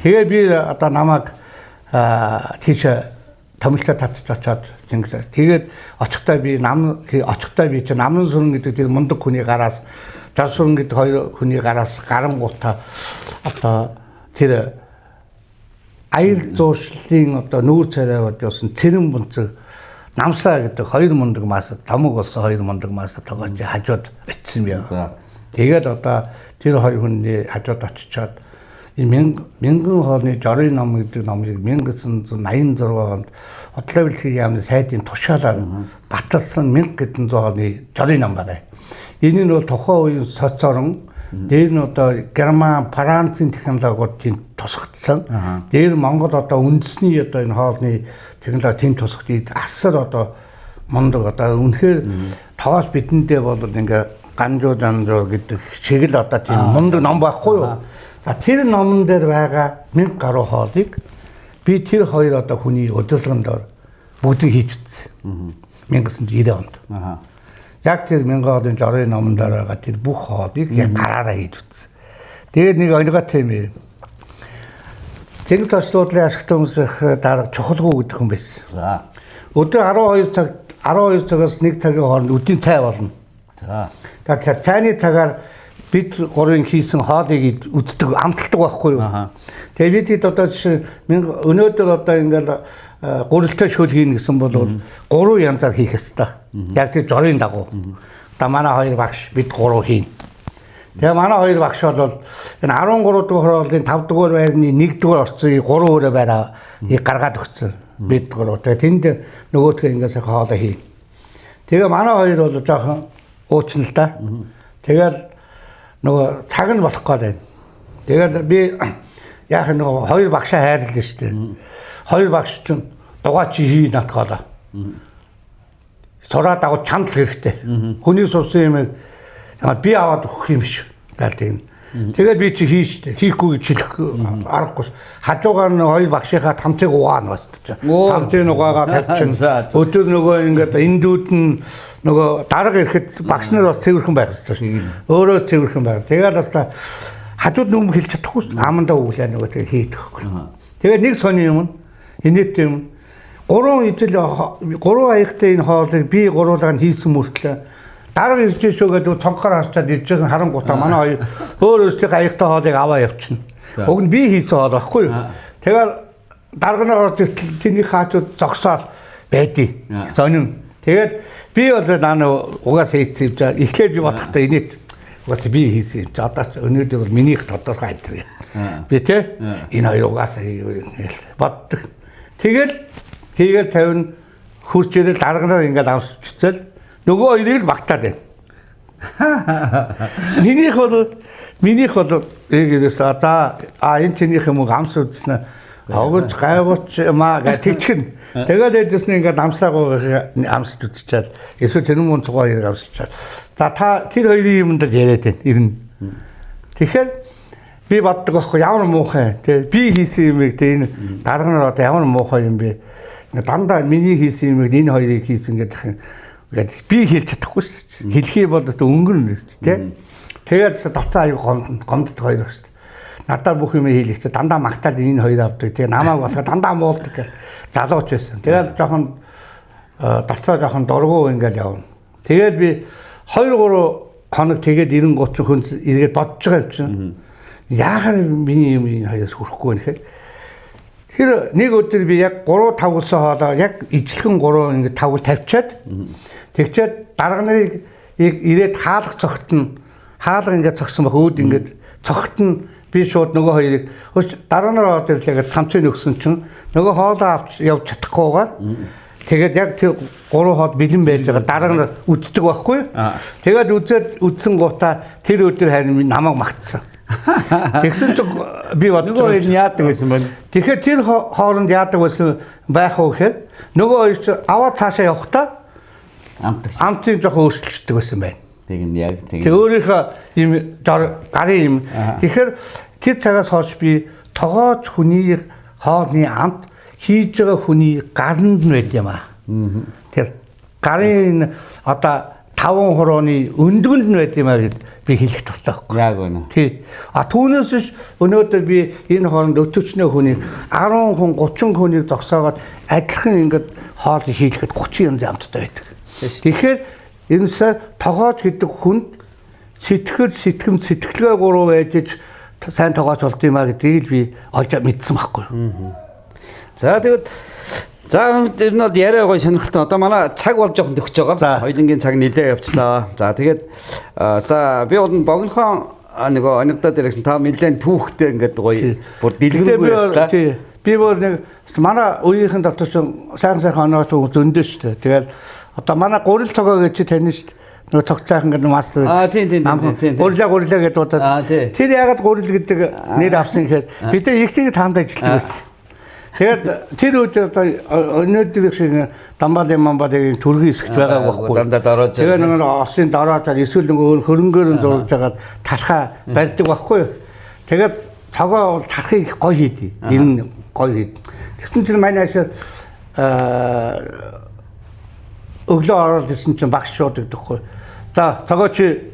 Тэгээ би одоо намайг тийшээ томилтой татж очоод Чингис. Тэгээд очихдоо би нам очихдоо би чи Намнан сүрэн гэдэг тэр мундаг хүний гараас Жар сүрэн гэдэг хоёр хүний гараас гарангуутаа одоо тэр аял зуршлын одоо нүүр царайвад явсан цэрэн бунцэг намсаа гэдэг хоёр мундаг мастер томог болсон хоёр мундаг мастер тогооч хажууд очсон юм. Тэгээд одоо тэр хоёр хүний хажууд очичоод энэ мянган хоолны жорын ном гэдэг номыг 1986 онд Бодлого бэлтгэлийн яамны сайдын тушаалаар баталсан 1100 хоолны жорын ном байна. Энэ нь бол тухайн үеийн соц орон дээр нь одоо Герман, Францын технологиуд тийм тусгагдсан. Дээр Монгол одоо үндэсний одоо энэ хоолны технологи тийм тусгагдъя. Асар одоо мундаг одоо үнэхээр тоос бидэндээ бол ингээ ганжуу жанжуу гэдэг шиг л одоо тийм мундаг ном байхгүй юу? За тэр номон дээр байгаа 1000 гаруй хоолыг би тэр хоёр одоо хүний удирдлагын дор бүгдийг хийж үзсэн. 1990 онд. Яг тэр 1000 хоолын жорын номон дээр байгаа тэр бүх хоолыг яг гараараа хийж үзсэн. Тэгээд нэг ойлгоотой юм юм. Тэнгис орчлуудлын ашигт хүмүүсийн дарга чухалгүй гэдэг хүн байсан. За. Өдөр 12 цаг 12 цагаас 1 цагийн хооронд өдрийн цай болно. За. Тэгэхээр цайны цагаар бид гурвын хийсэн хоолыг үздэг, амталдаг байхгүй юу? Тэгээ бид хэд одоо жишээ өнөөдөр одоо ингээл гурилтай шөл хийнэ гэсэн бол гурван янзаар хийх ёстой. Яг тэр жорын дагуу. Одоо манай хоёр багш бид гурав хийнэ. Тэгээ манай хоёр багш бол энэ 13 дугаар хоолын 5 дугаар байрны 1 дугаар орцыг 3 өрөө байраа гаргаад өгсөн. Бид гурав. Тэгээ тэнд нөгөөдхөө ингээд сайхан хоолоо хийнэ. Тэгээ манай хоёр бол жоохон уучна л да. Тэгэл нөгөө цаг нь болох гээд байна. Тэгэл би яах нөгөө хоёр багшаа хайрлаа шүү дээ. Хоёр багш чинь дугаа чи хий натгаалаа. Сураад агуу чамд л хэрэгтэй. Хүний сурсан юм би аваад өгөх юм биш. Гал тийм. Тэгээд би чи хий шүү дээ. Хийхгүй гэж хэлэх аргагүй. Хажуугаар нь хоёр багшийнхаа тамцыг угаана бас. Тамцыг угаагаа тавьчин. Өдөр нөгөө ингээд эндүүд нь нөгөө дарга ирэхэд багш нар бас цэвэрхэн байх хэрэгтэй шүү. Өөрөө цэвэрхэн байх. Тэгээд бас хажууд нүм хэлж чадахгүй шүү. Амандаа өглөө нөгөө тэг хийдэхгүй. Тэгээд нэг сони юм инээдтэй юм. Гурван ижил гурван аягтай энэ хоолыг би гуруулаа нь хийсэн мөртлөө дарга ирж шүү гэдэг цонхоор харчаад ирж байгаа харангуутаа манай хоёр өөр өөрсдийнхээ аягтай хоолыг аваа явчихна. Уг нь би хийсэн хоол байхгүй юу? Тэгээд дарга нь орж иртэл тэрний хаачууд зогсоод байдیں۔ Сонин. Тэгээд би бол наа угаасаа хийсэн юм чаа. Эхлээд би бодохдоо инээт угаасаа би хийсэн юм чи одоо ч өнөөдөр бол минийх тодорхой энэ. Би те энэ хоёр угаасаа хийгээл боддог. Тэгэл хийгээл тавина хурж ирэл дарганаар ингээд амсчихцэл нөгөө хоёрыг л багтаад байна. Минийх бол яг ерөөсөө за а энэ чинийх юм уу амс үзснэ огож гайгууч маа гэж тэгчихнэ. Тэгээд ээжсэн ингээд амсаагүй амсч үзчихэл эсвэл тэр мөн цугаа хэрэг амсчаад. За та тэр хоёрын юмд л яриад байна. Ирнэ. Тэгэхээр би боддог байхгүй ямар муухай тий би хийсэн юмыг тий энэ дарга нар одоо ямар муухай юм бэ? Дандаа миний хийсэн юмыг энэ хоёрыг хийсэн гэдэг юм. Ингээд би хэлж чадахгүй шүү дээ. Хэлхий бол одоо өнгөрнө шүү дээ тий. Тэгээд доцоо аюу гомддог хоёр шүү дээ. Надаар бүх юм хийлэгч дандаа магтаал энэ хоёр авдаг. Тэгээ намайг болохоор дандаа муулдаг гэл залууч байсан. Тэгээд жоохон доцоо жоохон дургу ингээл явна. Тэгээд би 2 3 хоног тэгээд 90 30 хүн эргээд бодож байгаа юм чинь. Яагаад миний юм энэ хоёроос хүрэхгүй вэ гэхэд тэр нэг өдөр би яг 3 тавгуулсан хоолоо яг ижлэхэн 3 ингээд тавгуул тавьчаад тэгчээд дарга нарыг ирээд хаалга цогт нь хаалга ингээд цогсон баг үүд ингээд цогт нь би шууд нөгөө хоёрыг өч дараа нар ороод ирлээ гэж цамцыг өгсөн чинь нөгөө хоолоо авч явж чадахгүйгээр тэгээд яг тэр гурван хоол бэлэн байж байгаа дараа нар үздэг байхгүй. Тэгээд үзээд үзсэн гутаа тэр өдөр харин намайг магтсан. Тэгсэн чинь би бодож Нөгөө хоёр нь яадаг байсан бэ? Тэгэхээр тэр хооронд яадаг байсан байх уу гэхээр нөгөө хоёр чинь аваад цаашаа явахдаа Амтдаг. амтын жоохон өөрчлөлтдөг байсан байна. Тэг нь яг тэг. Тэг өөрийнхөө юм гарын юм. Тэгэхээр тэр цагаас хойш би тогооч хүний хоолны амт хийж байгаа хүний гаранд нь байд юм аа. Тэр гарын одоо 5 хурууны өндгөнд нь байд юм аа гэд би хэлэх дуртай байхгүй. Яг үнэ. Тий. А түүнээс биш өнөөдөр би энэ хооронд өтөвчнөө хүнийг 10 хүн 30 хүнийг зогсоогоод адилхан ингээд хоол хийлгэхэд 30 янзын амттай байдаг. Тэгэхээр энэсээ тогооч гэдэг хүнд сэтгэл сэтгэм сэтгэлгээ гурав байж сайн тогооч болд юм а гэдгийг л би олж мэдсэн байхгүй юу. За тэгвэл за ер нь бол яриа гоё сонирхолтой. Одоо манай цаг бол жоохон төгсөж байгаа. Хоёулангийн цаг нэлээ явчлаа. За тэгээд за би бол богинохон нөгөө анекдот ярьсан та нэлээд түүхтэй ингээд гоё бүр дэлгэрэнгүй ярьслаа. Тий. Би бүр нэг манай үеийнхэн дотор ч сайхан сайхан оноо зөндөө шүү дээ. Тэгээд одоо манай гурил цогоо гэж чи тань шүү дээ. Нөгөө цог цайхан гэдэг мастер. Аа тийм тийм тийм. Гурилаа гурилаа гэдээ удаад. Тэр ягаад гурил гэдэг нэр авсан гэхээр бид нар их тийм таамд ажилладаг байсан. Тэгээд тэр үед одоо өнөөдөр шиг дамбалын мамбалын төргийн хэсэгт байгааг байхгүй. Дандаа дороож. Тэгээ нэг осын дороож эсвэл нэг хөрөнгөөр нь зурж хагаад талхаа барьдаг байхгүй юу. Тэгээд цогоо бол талхыг их гоё хийдий. Энэ гоё хийд. Тэгсэн чинь манай ашаа өглөө ороод ирсэн чинь багш шууд өгдөхгүй. За цогоо чи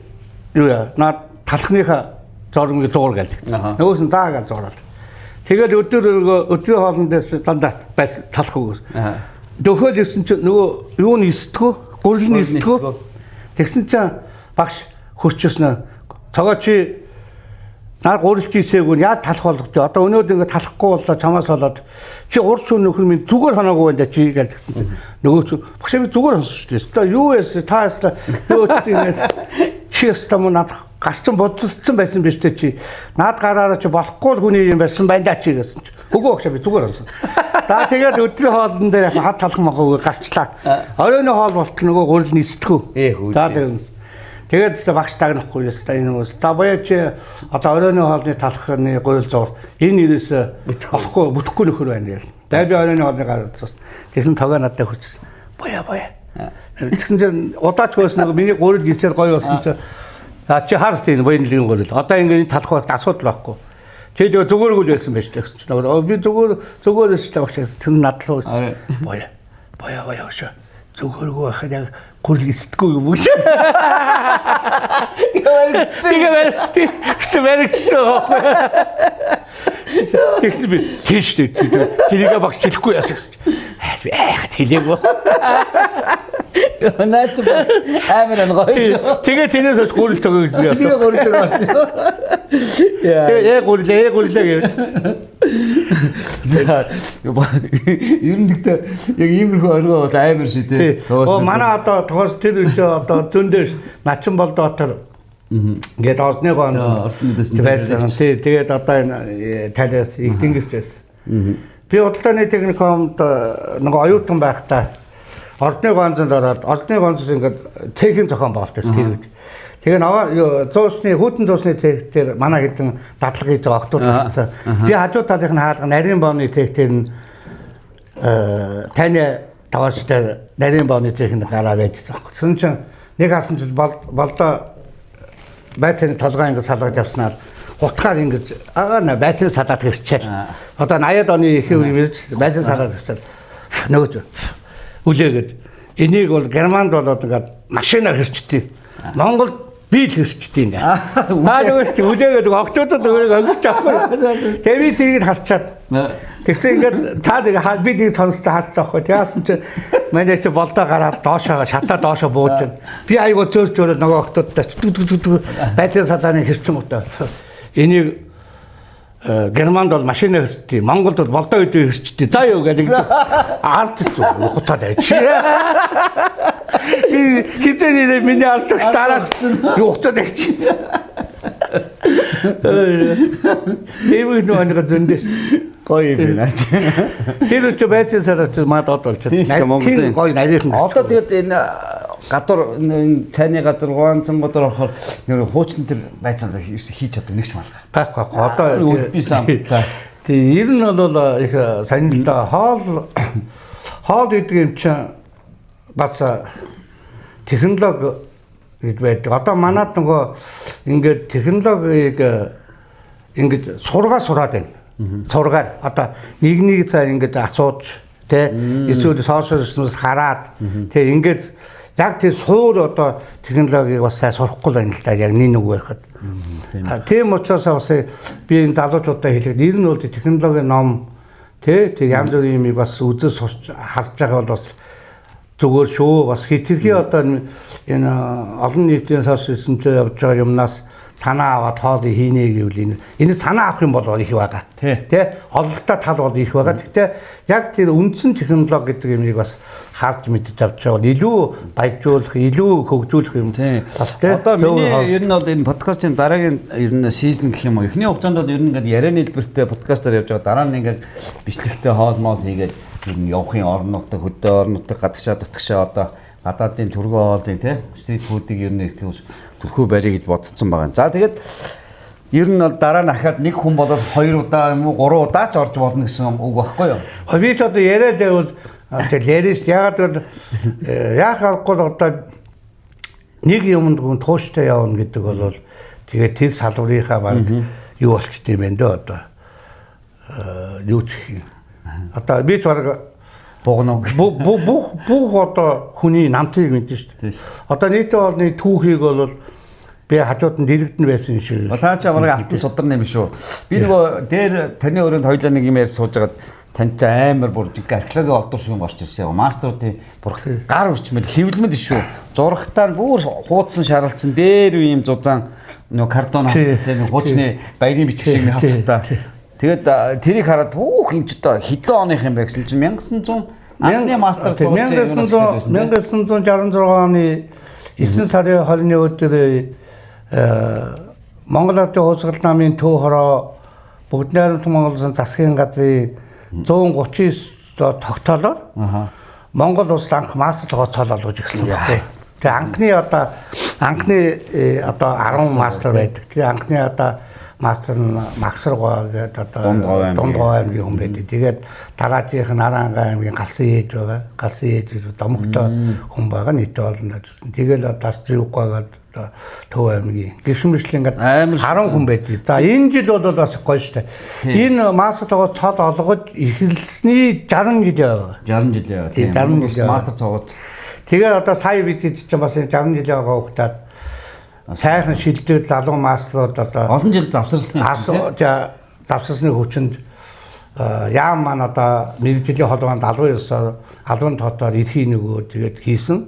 юу яа наад талхныхаа зургийг зуур гэлдэг. Нөгөөс нь заа гэж зуурал. Тэгээд өдөр өдрийн хоолн дээр дандаа байс талах өгөөс. Дөхөөл ирсэн чинь нөгөө юу нь эсдэггүй, гурил нь эсдэггүй. Тэгсэн чинь багш хөрчөөснө. Цогоо чи наа гурилч ийсээгүй яа талах болгох вэ? Одоо өнөөдөр ингэ талахгүй боллоо чамаас болоод чи урд шүүн нөхөр минь зүгээр санаагүй байна да чи гэж тэгсэн чинь нөгөө чи багш би зүгээр сонсон шүү дээ. Одоо юу яасан та яста юу тиймээс чи яста мөн надад гарчин бодолцсон байсан биз дээ чи. Наад гараараа чи болохгүй л хүний юм байсан байна да чи гэсэн чи. Үгүй багш би зүгээр сонсон. За тэгээд өдрийн хоолн дээр яг хад талах махаагүй гарчлаа. Оройн хоол болтол нөгөө гурил нь эсдэггүй. За тэгээд багш тагнахгүй яста энэ хүмүүс. За боёо чи одоо оройн хоолны талхны гурил зур энэ ерөөсө болохгүй бүтэхгүй нөхөр байна гээл. Тэгээд би оройн хоолны гараад тус. Тэгсэн цогоо надад хүчсэн. Боёо боёо. Тэгсэн чинь удаач хөөс нөгөө миний гурил гисээр гоё болсон чи. А чи хар тийм буян лгийн гурил. Одоо ингэ энэ талах байх асуудал байхгүй. Чи тэгээ зүгөөргүй л байсан байж тэгсэн чинь нөгөө би зүгээр зүгээр шүү дээ багш гэсэн. Тэр надад л боёо. Боёо боёо шүү. Зүгөөргүй байхад яг гурил эсдэггүй юм уу? Тэгээ баригдчихсан байгаа байхгүй. Тэгсэн би тийш дээ. Тэрийг багш хэлэхгүй яасан гэсэн чи. Би айхад хэлээгүй. Наа чи бас амар ангой шүү. Тэгээ тэрнээс хойш гурил цогоо гэж би явсан. Тэгээ гурил цогоо. Тэгээ гурилаа гурилаа гэв. За ер нь гэхдээ яг иймэрхүү оргоо бол амар шүү дээ. Оо манай одоо тогоос тэр үе одоо зөндөөс Начин Болдоотор ингээд ордны гоон байсан. Тий, тэгээд одоо энэ талаас их тэнгэрч байсан. Би худалдааны техникумд нөгөө оюутан байхдаа ордны гоонзонд ороод ордны гоонзоос ингээд цехийн зохион байгуулалт байсан тэр үед. Тэгээ наваа зуусны хүүтэн зуусны цех дээр манай хэдэн дадлага хийж байгаа октод болсон. Би хажуу талынх нь хаалга нарийн бомны цех дээр нь таны тавааштай нарийн бомны цехэнд гараа байжсан. Тэгсэн чинь нэг хасан жил болдоо байцааны толгой ингээд салгаж явснаар хутгаар ингэж аа байцааны салаад хэрчээл. Одоо 80-ад оны их үе байцааны салаад хэрчээл. Нөгөөж үлээгээд энийг бол Германд болоод ингээд машина хэрчдэг. Монгол би л хэрчдэг ингээ. Аа нөгөөс чи үлээгээд октоодод өөрийгөө өнгөрч авахгүй. Тэгээ би тэрийг харчаад. Тэгсэн ингээд цаа нэг би тийг сонсож хаалцсан байхгүй. Тэгсэн чи манай чи болдоо гараад доошоо шатаа доошоо бууж байна. Би айгуу зөөр зөөрөө нөгөө октоодтой байцааны салааны хэрчин гутаа. Энийг Германд бол машина хэрчдэг, Монголд бол болдоо өдөө хэрчдэг. За юу гэдэг ингэж ард зүг хуцаад байж. Би хизээ миний ард зүг цаараас юу хуцаад байж. Тийм үү нэг зөндөөс гоё юм байна. Тэр үчи байцсан сараач мад од болж байна. Монголын гоё нарийнхан. Одоо тэгээд энэ гадуур энэ цайны газар гуанцан гадуур орохоор нэр хуучин тэр байцаанд хийж чаддаг нэг ч малгай. Байхгүй байхгүй. Одоо үлбисэн амттай. Тийм ер нь бол их сонирхолтой хоол гэдэг юм чинь бас технологи гэж байдаг. Одоо манад нөгөө ингээд технологиг ингээд сургаа сураад байна. Сургаар одоо нэг нэг цаа ингээд асууж тэ эсвэл сошиал ертөнцөөс хараад тэ ингээд яг тэр суур одоо технологиг бас сайн сурахгүй байна л да яг нэг үг байхад. Тийм учраас бас би энэ залуучуудаа хэлэхэд ер нь бол технологийн ном тэ тэр янз бүрийн юмыг бас үзэж сурч харж байгаа бол бас зүгээр шүү. Бас хэтэрхий одоо энэ олон нийтийн сошиал ертөнцөөр явж байгаа юмнаас санаа аваад хоол хийнэ гэвэл энэ санаа авах юм бол их байгаа. Тэ ололтой тал бол их байгаа. Гэхдээ яг тэр үндсэн технологи гэдэг юмыг бас харж мэдэж авч байгаа бол илүү баяжуулах, илүү хөгжүүлэх юм. Бас тэ. Одоо миний ер нь бол энэ подкастын дараагийн ер нь season гэх юм уу. Эхний хугацаанд бол ер нь ингээд ярианы хэлбэртэй подкастаар явж байгаа. Дараа нь ингээд бичлэгтэй хоол моол хийгээд ер нь явахын орон нутаг, хөдөө орон нутаг, гадагшаа дутагшаа одоо гадаадын түргэн хоолын тэ street food ыг ер нь ихлүүс түрхүү барья гэж бодсон байгаа. За тэгээд ер нь бол дараа нь ахаад нэг хүн болоод 2 удаа юм уу 3 удаа ч орж болно гэсэн үг байхгүй юу? Би ч одоо яриад байвал тэгэл яриа шүү. Яагаад гэвэл яах аргагүй одоо нэг юмд хүн тууштай явна гэдэг бол тэгээд тэр салбарынхаа баг юу болчт юм бэ дөө одоо юу ч гэх юм. Одоо би ч баг бугнаг бүх одоо хүний намтыг мэднэ шүү дээ. Одоо нийтийн олны түүхийг бол би хажууд нь дэрэгдэн байсан шиг. Та чи бараг алтан сударна юм шүү. Би нөгөө дээр таны өрөөнд хоёлаа нэг юм ярьж сууж байгаад тань чи амар бүр жинхэнэ археологийн олдор шиг юм гарч ирсэн. Мастеруудын бүр гар үрчмэл хэвлэмэл шүү. Зурагтаа нь бүр хуудсан шаралцсан дээр үе юм зузаан нөгөө картон хавцтай нэг хуучны баярын бичиг шиг нэг хавцтай. Тэгээд тэрийг хараад бүх юм чи одоо хэдэн оных юм бэ гэсэн чинь 1900 анхны мастер 1966 оны 9 сарын 20-ны өдөр Монгол Ардын Хувьсгал намын төв хороо Бүгд найрамдах Монгол Улсын засгийн газрын 139 тогтоолоор Монгол улсад анх мастер тогтоол олгож эхэлсэн байна. Тэгээ анхны одоо 10 мастер байдаг. Тэгээ анхны одоо мастер нь Магсар гоо гэдэг одоо Дунд говь аймгийн хүн байдаг. Тэгээд дараачих нь Араанга аймгийн Галсан ээж байгаа. Галсан ээж домогтой хүн байгаа нийт олонд ажилласан. Тэгэл одоо Зүг гоо гэдэг одоо Төв аймгийн гişмэшлэн ингээд 10 хүн байдаг. За энэ жил бол бас гоё шүү дээ. Энэ мастер тогоо цол олгож эхэлсний 60 жил яваа. 60 жил яваа. Тийм 60 жил мастер цогоод. Тэгээд одоо сая бид чинь бас 60 жил яваа хүүхдүүд сайхан шилдэг залуу мастерууд одоо олон жил завсарласны завсарсны хүчинд яам маань одоо мэргэжлийн холбоонд албан ёсоор албан тоотоор эрхийн нөгөө тэгээд хийсэн.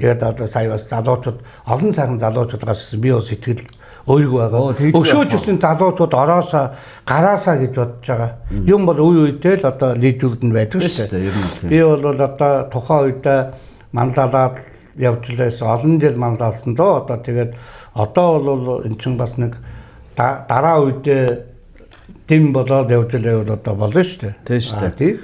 Тэгээд одоо сая бас залуучууд олон сайхан залуучууд гарсан. Би бас сэтгэл Өөрөг байгаа. Өшөөж өсөн залуучууд ороосоо гараасаа гэж бодож байгаа. Юм бол үе үедээ л одоо лидерүүд нь байдаг шүү дээ. Би бол одоо тухайн үедээ манлайлаад явж лээс олон жил манлайлсан доо. Одоо тэгээд одоо бол эн чинь бас нэг дараа үедээ дэм болоод явж лээвэл одоо болно шүү дээ. Тийм шүү дээ. Тийм.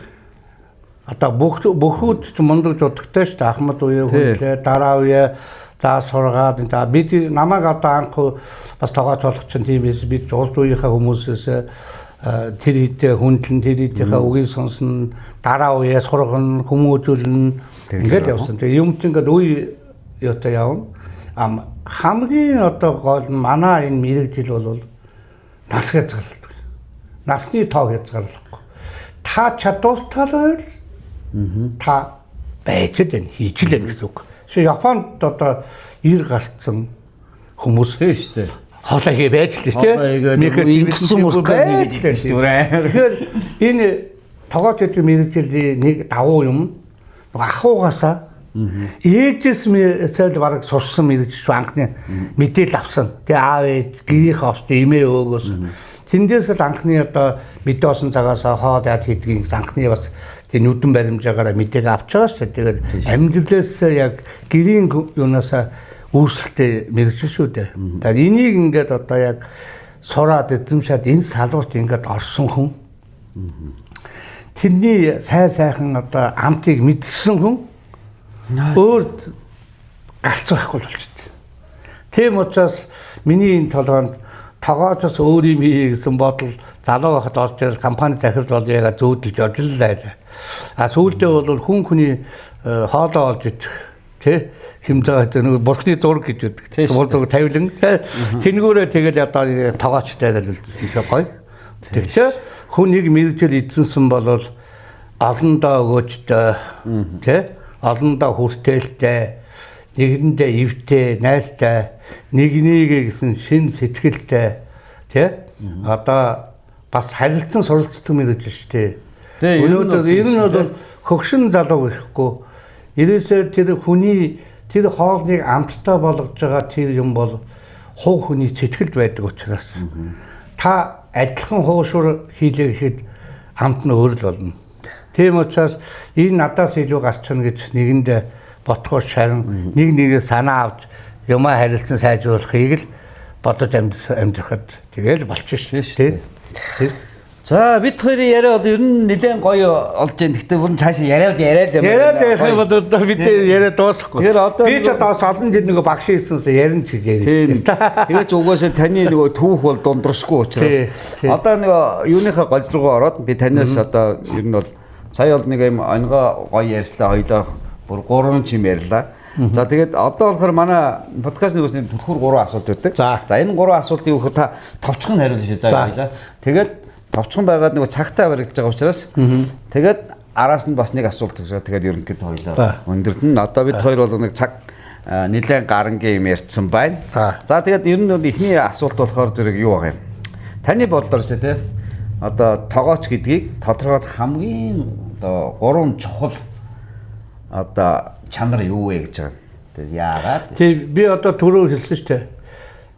Одоо бүхүүд ч мундаг жудагтай шүү дээ. Ахмад үе хүнлээ, дараа үе за сургаад энэ бид намайг одоо анх бас тогооч болох чинь тийм байсан. Бид урд үеийнхээ хүмүүсээс тэр хэдээ хүндлэн, тэр хэдийнхээ үгийг сонсно, дараа үеэ сургана, хүмүүжүүлнэ ингээд явсан. Тэгээ юм чинь ингээд үе юутай явна. Хамгийн одоо гол нь манай энэ мэрэгжил бол нас хязгаарлалт. Насны тоо хязгаарлахгүй. Та чадвартай байвал та байж л байна, хийж л байна гэсэн үг. Японд одоо 90 гарцсан хүмүүс тийм шүү дээ. Хоолой хий байж л тийм. Ингэсэн мөртлөө хийгээд шүү дээ. Тэгэхээр энэ тогооч гэдэг мэрэгжлийн нэг давуу юм нөгөө ахуйгаасаа ээжээс л бараг сурсан мэрэгжил шүү анхны мэдээлэл авсан. Тэгээ аав ээж гэрийнхээ осд эмээ өөгөөс тэндээс л анхны одоо мэдээ олсон цагаас хоол яаж хийдгийг анхны бас тэг нүдэн баримжаагаараа мэдээг авч байгаа шүү дээ. Тэгээд амьдралаас яг гэрийн юунаас үүсэлтэй мэрэгжил шүү дээ. Тэгэхээр энийг ингээд одоо яг сураад эзэмшээд энэ салбарт ингээд орсон хүн тэрний сайн сайхан одоо амтыг мэдсэн хүн өөр галзуу байхгүй болчихсон. Тийм учраас миний энэ толгойд тогоочос өөр юм хий гэсэн бодол залуу байхад орж ирэл компани захирал болъё гэж зөөдөлж явж л байлаа. А сүүлдээ бол хүн хүний хоолоо олж идэх тий хэмжээ нэг бурхны зураг гэж үүдэг. Зураг тавилан тэнгүүрээ тэгэл одоо тогоочтой л үлдсэн их гоё. Тэгтээ хүн нэг мэрэгжил эзэнсэн бол олондоо өгөөжтэй тий олондоо хүртээлтэй нэгэндээ эвтэй найзтай нэгнийгээ гэсэн шин сэтгэлтэй тий одоо бас харилцан суралцдаг мэрэгжил шүү дээ. Өнөөдөр ер нь бол хөгшин залуу гэхгүй ерөөсөө тэр хүний тэр хоолныг амттай болгож байгаа тэр юм бол хувь хүний сэтгэлд байдаг учраас та адилхан хуушур хийлээ гэхэд амт нь өөр л болно. Тийм учраас энэ надаас илүү гарчна гэж нэгэндээ ботхоор шарин нэг нэгээ санаа авч юмаа харилцан сайжруулахыг л бодож амьдрахад тэгэл болчих шүү дээ. За бид хоёрын яриа бол ер нь нэлээд гоё олж जैन. Гэхдээ бүр цаашаа яриад яриад юм. Яриад ярих юм бол одоо бид яриа дуусахгүй. Тэгэхээр одоо би ч одоо бас олон жил нөгөө багш хийсэнсээ ярина ч гэж ярьсан. Тэгээд ч угаасаа таны нөгөө түүх бол дундрошгүй учраас одоо нөгөө юуныхаа гол руугаа ороод би танаас одоо ер нь бол сая бол нэг юм онгоо гоё ярьслаа хоёлоо бүр 3 чим ярьлаа. За тэгээд одоо болохоор манай подкаст нөгөөс нь түлхүүр 3 асуулт өгдөг. За энэ 3 асуултыг өгөхөд та товчхон хариулна шүү. За баярлалаа. Тэгээд товчхон байгаад нөгөө цагтаа баригдаж байгаа учраас тэгээд араас нь бас нэг асуулт өгсөө. Тэгээд ерөнхийдөө хоёлаа өндөрдөн. Одоо бид хоёр бол нэг цаг нэлээд гарангийн юм ярьсан байна. За тэгээд ер нь эхний асуулт болохоор зэрэг юу байгаа юм? Таны бодлоор шүү дээ. Одоо тогооч гэдгийг тодорхойлох хамгийн одоо 3 чухал одоо чанар юу вэ гэж байгаа. Тэгээд яагаад? Тий би одоо түрүү хэлсэн шүү дээ.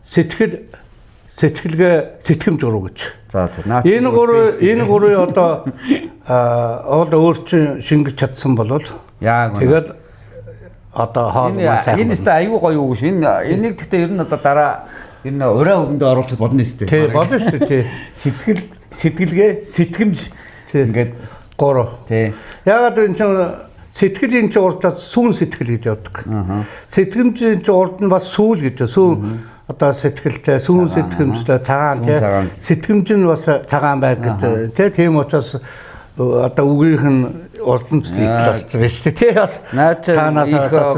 Сэтгэл сэтгэлгээ сэтгэмж уруу гэж. За за наа. Энэ гурыг одоо уул өөр чинь шингэж чадсан бол яг тэгээд одоо хоол маань сайхан. Энэ өстой аюу гоё үг ш. Энэ энийг гэхдээ ер нь одоо дараа ер нь ураа үгэндээ оруулах бодно шүү дээ. Тий бодно шүү дээ. Тий. Сэтгэл сэтгэлгээ сэтгэмж ингээд гурав. Тий. Яагаад энэ чинь сэтгэлийн чинь урдаа сүүн сэтгэл гэж явдаг. Сэтгэмжийн чинь урд нь бас сүүл гэж. Сүүн одоо сэтгэлтэй, сүүн сэтгэмжтэй, цагаан тий. Сэтгэмж нь бас цагаан байг гэдэг тий. Тийм учраас одоо үгийнх нь урд нь исэл болж байгаа шүү дээ. Тий бас цаанаас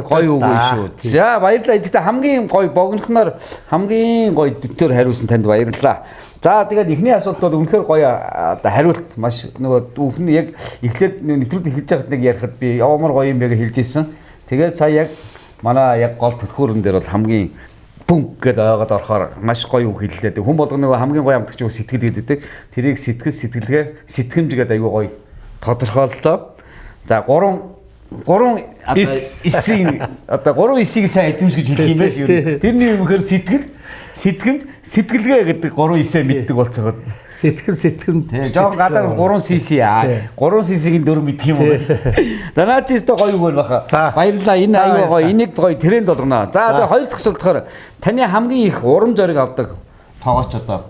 гоё үг шүү. За баярлалаа. Гэхдээ хамгийн гоё богинохноор хамгийн гоё дөтөр хариулсан танд баярлалаа. За тэгээд эхний асуулт бол үнэхээр гоё одоо хариулт маш нөгөө үхэн яг эхлээд нэвтрүүлэг эхэлж байхад нэг ярихад би ямар гоё юм бэ гэж хэлж ирсэн. Тэгээд сая яг манай яг гол түлхүүрэн дээр бол хамгийн бүнк гэдээ ойгоод орохоор маш гоё үг хэллээ. Хүн болгоно нөгөө хамгийн гоё амтгч үг сэтгэл гэдэг. Тэрийг сэтгэл сэтгэлгээ сэтгэмж гэдэг айгүй гоё тодорхойллоо. За гурван одоо эсийн одоо гурван эсийг сайн эзэмш гэж хэлэх юм байна шүү. Тэрний юм гэхээр сэтгэл, Сэтгэмж, сэтгэлгээ гэдэг 3 эсээ мэддэг болцоогод. Сэтгэл сэтгэм. Тийм, жоохон гадаа 3 cc аа. 3 cc-ийн дөрөв мэдх юм уу? За наа чи өстө гоё үг баха. Баярлалаа. Энэ аюу гоё. Энийг гоё тренд болгоно. За тэгээ хоёр дахь асуулт болохоор таны хамгийн их урам зориг авдаг тоогооч одоо.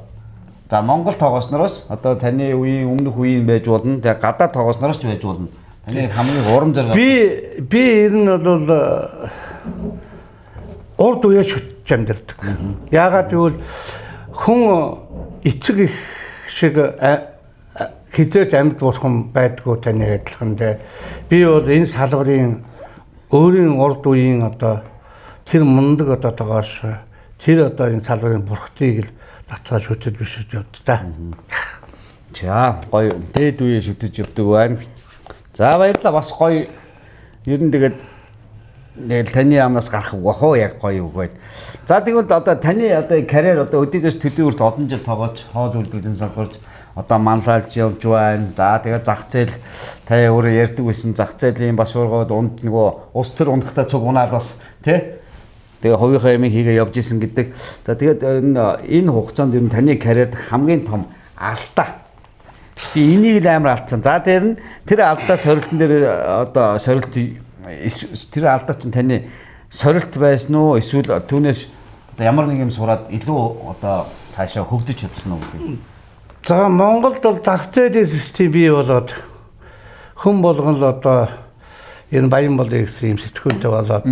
За Монгол тоогооч нараас одоо таны үеийн өмнөх үеийн байж болно. Тэгээ гадаад тоогооч нараас ч байж болно. Таны хамгийн их урам зориг Би ер нь бол урд үеэ шүтж амьдардаг. Яагаад гэвэл хүн эцэг их шиг хизээч амьд бурхан байдгүй таны адилхан дээ. Би бол энэ салбарын өөрийн урд үеийн одоо тэр мундаг одоо тогоош тэр одоо энэ салбарын бурхтыг л татгаа шүтэж биширч явд та. За гоё дээд үеэ шүтэж явдаг байна. За баярлалаа, бас гоё. Ер нь тэгээд тэгэл таны амнаас гарах үг бах уу, яг гоё үг байна. За тэгвэл одоо таны одоо карьер одоо өдийгөөс төдий хүрт олон жил тоогооч хоол үйлдвэрлэлийн салбарт одоо манлайлж явж байна. За тэгээд зах зээл та өөрөө ярьдаг байсан зах зээлийн бас ургууд унд нөгөө ус төр унахтаа цуг унаал бас тий. Тэгээ хувийнхаа ямыг хийгээ явж исэн гэдэг. За тэгээд энэ хугацаанд ер нь таны карьерд хамгийн том алдаа. Би энийг л амар алдсан. За тэр нь тэр алдаа сорилтон дээр одоо сорилт тэр алдаа чинь таны сорилт байсан уу эсвэл түүнээс одоо ямар нэг юм сураад илүү одоо цаашаа хөгжиж чадсан уу гэдэг. За Монголд бол зах зээлийн систем бий болоод хүн болгон л одоо энэ баян болъё гэсэн юм сэтгүүлтэй болоод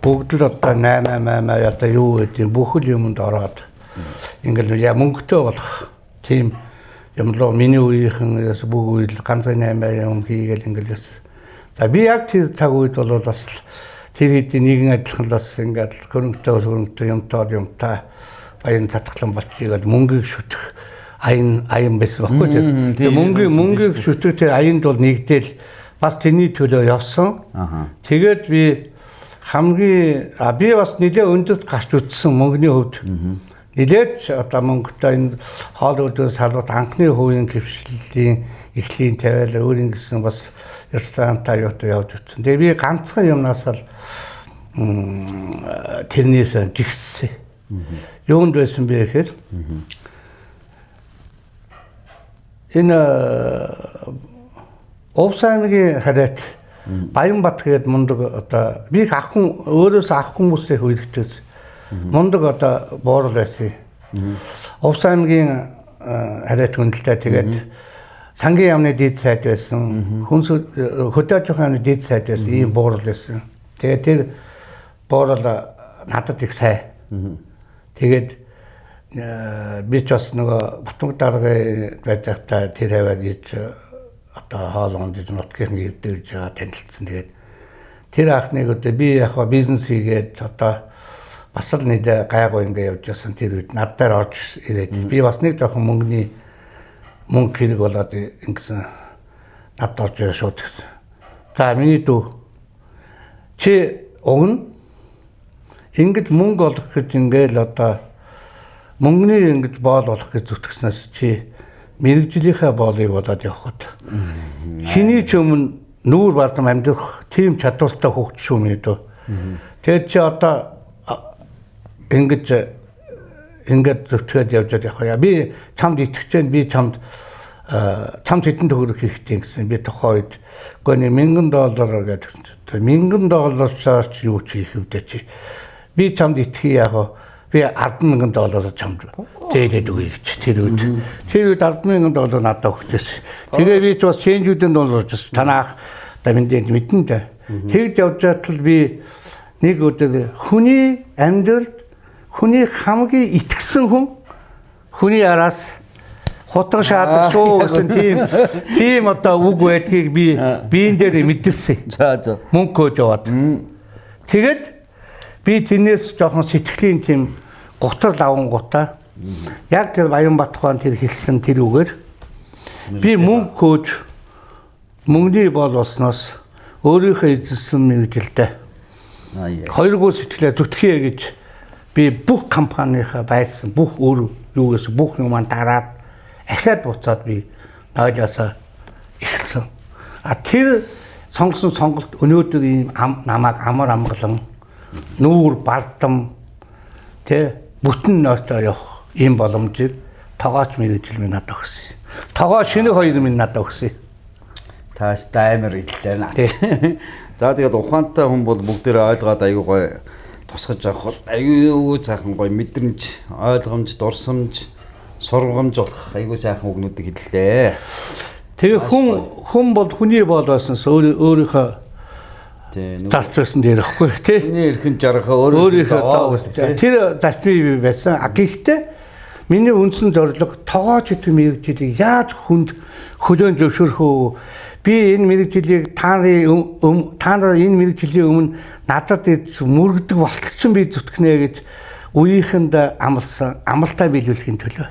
бүгд л одоо 8 8 8 одоо юу гэдэг бүхэл юмд ороод ингээл яа мөнгөтэй болох тийм юм лоо миний үеийнхэн бүх үйл ганцхан 8 юм хийгээл ингээл яс. За би яг тэр цаг үед бол бас тэр хэдийн нэгэн адилхан бас ингээд хөрөнгөтэй юмтай юмтай баян татглан болчихъё гэж мөнгийг шүтэх аян байсан баггүй тийм. Мөнгийг шүтэх тэр аянд бол нэгдэл бас тэрний төлөө явсан. Тэгээд би хамгийн би бас нэлээ өндөрт гарч үтсэн мөнгөний хувьд. Нэлээд одоо мөнгөтэй энэ хоол үйлдвэр салбарт анхны хувийн хэвшлийн эхлийн тавиал өөрийн гэсэн бас ресторантаа юутай явж үтсэн. Тэгээ би ганцхан юмнаас л тэрнээс жигссэн. Юунд байсан бэ гэхээр энэ Увс аймгийн харайт Баянбат гээд мундаг одоо би их ах хүн өөрөөс ах хүмүүстэй хөрөгдөөс мундаг одоо буурал байсан. Увс аймгийн харайт хүндэлтэй тэгээд сангийн яамны дид сайд байсан. Хүнс хөдөө аж ахуйн яамны дид сайд байсан. Ийм буурал байсан. Тэгээд тэр буурал надад их сайн. Тэгээд би ч бас нөгөө Батмаг даргын байж байхдаа тэр хаваад ирж одоо хоол ундаж нутгийнхан ирдэг гэж байгаа танилцсан. Тэгээд тэр анхныг одоо би яг бизнес хийгээд одоо бас л нэгээ гайгүй ингээ явж байсан тэр үед над дээр орж ирээд би бас нэг жоохон мөнгөний мөнгө хэрэг болоод ингэсэн над орж ирээ шууд гэсэн. За миний дүү чи уг нь ингэж мөнгө олох гэж ингээл одоо мөнгөний ингэж боол болох гэж зүтгэснээс чи мэрэгжлийнхээ боолыг болоод явхад хэний ч өмнө нүүр бардам амьдрах тийм чадвартай хөгж шүү миний дүү. Тэгээд чи одоо ингэж ингээд зүтгээд явж явах яа. Би чамд итгэж байна. Би чамд хэдэн төгрөг хэрэгтэй гэсэн. Би тухайн үед үгүй нэг $1000 гэдгсэн чинь $1000-аар ч юу ч хийх вдэ чи. Би чамд итгэе яг уу. Би $10,000 чамд зээлээд өгье гэж тэр үед. Тэр үед $10,000 надад өгчээсэн. Тэгээ би ч бас ченжүүдэн доллар орж танаа ах даминд мэдэн дээ. Тэгж явж байтал би нэг өдөр хүний амьдралд хүний хамгийн итгэсэн хүн хүний араас хутга шаадаг шүү гэсэн тийм одоо үг байдгийг би биен дээр мэдэрсэн. За за. Мөнгө хөөж яваад. Тэгээд би тэрнээс жоохон сэтгэлийн тийм гутар лавангуудаа яг тэр Баянбат хаан тэр хэлсэн тэр үгээр би мөнгө хөөж мөнгөний бол болсноос өөрийнхөө эзэлсэн мэргэжилтэй хоёргуу сэтгэлээ зүтгэе гэж би бүх компанийнхаа байсан бүх өөр юугээс бүх юм маань дараад ахиад буцаад би нойлоосоо эхэлсэн. А тэр сонгосон сонголт өнөөдөр ийм намайг амар амгалан нүүр бардам тэ бүтэн нойртой явах ийм боломжийг тогооч мэргэжил минь надад өгсөн. Тогоо шинэ хоёр минь надад өгсөн. Тааш амар идэлтэй наа. За тэгээд ухаантай хүн бол бүгдээрээ ойлгоод аюу гой тусгаж авах бол аюу сайхан гой мэдрэмж, ойлгомж, дурсамж, сургамж болох аюу сайхан үгнүүдийг хэллээ. Тэгээ хүн бол хүний бол байснаас өөрийнхөө зарц байсан дээр ихгүй тий. Хүний эрхэн жаргах өөрийнхөө зов. Тэр зарчмын байсан. Гэхдээ миний үндсэн зорилго тогооч гэдэг мэргэжилийг яаж хүнд хөлөөн зөвшөөрөх үү? Би энэ мэргэжилийг та нар энэ мэргэжлийн өмнө надад мөргөдөг болтолцсон би зүтгэнэ гэж үеийнхэнд амласан, амлалтаа биелүүлэхийн төлөө.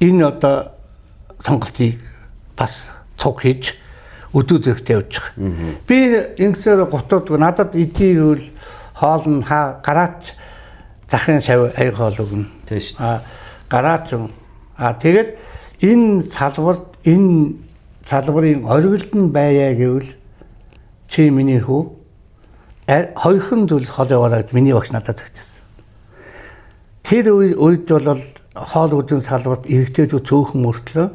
Энэ одоо сонголтыг бас цуг хийж өдөө зэрэгтэй явж байгаа. Би ингэсээр гутууд надад эдийн үйл хоол нь гараач захын шав аяг хоол өгнө. Тийм шүү дээ. Гараач юм. Тэгээд энэ салбарт энэ салбарын оргилд нь байя гэвэл чи миний хүү хоёрхан зүйл хол яваарай гэж миний багш надад загчсан. Тэр үед бол хоол үдэн салбарт эрэгтэйчүүд цөөхөн мөртлөө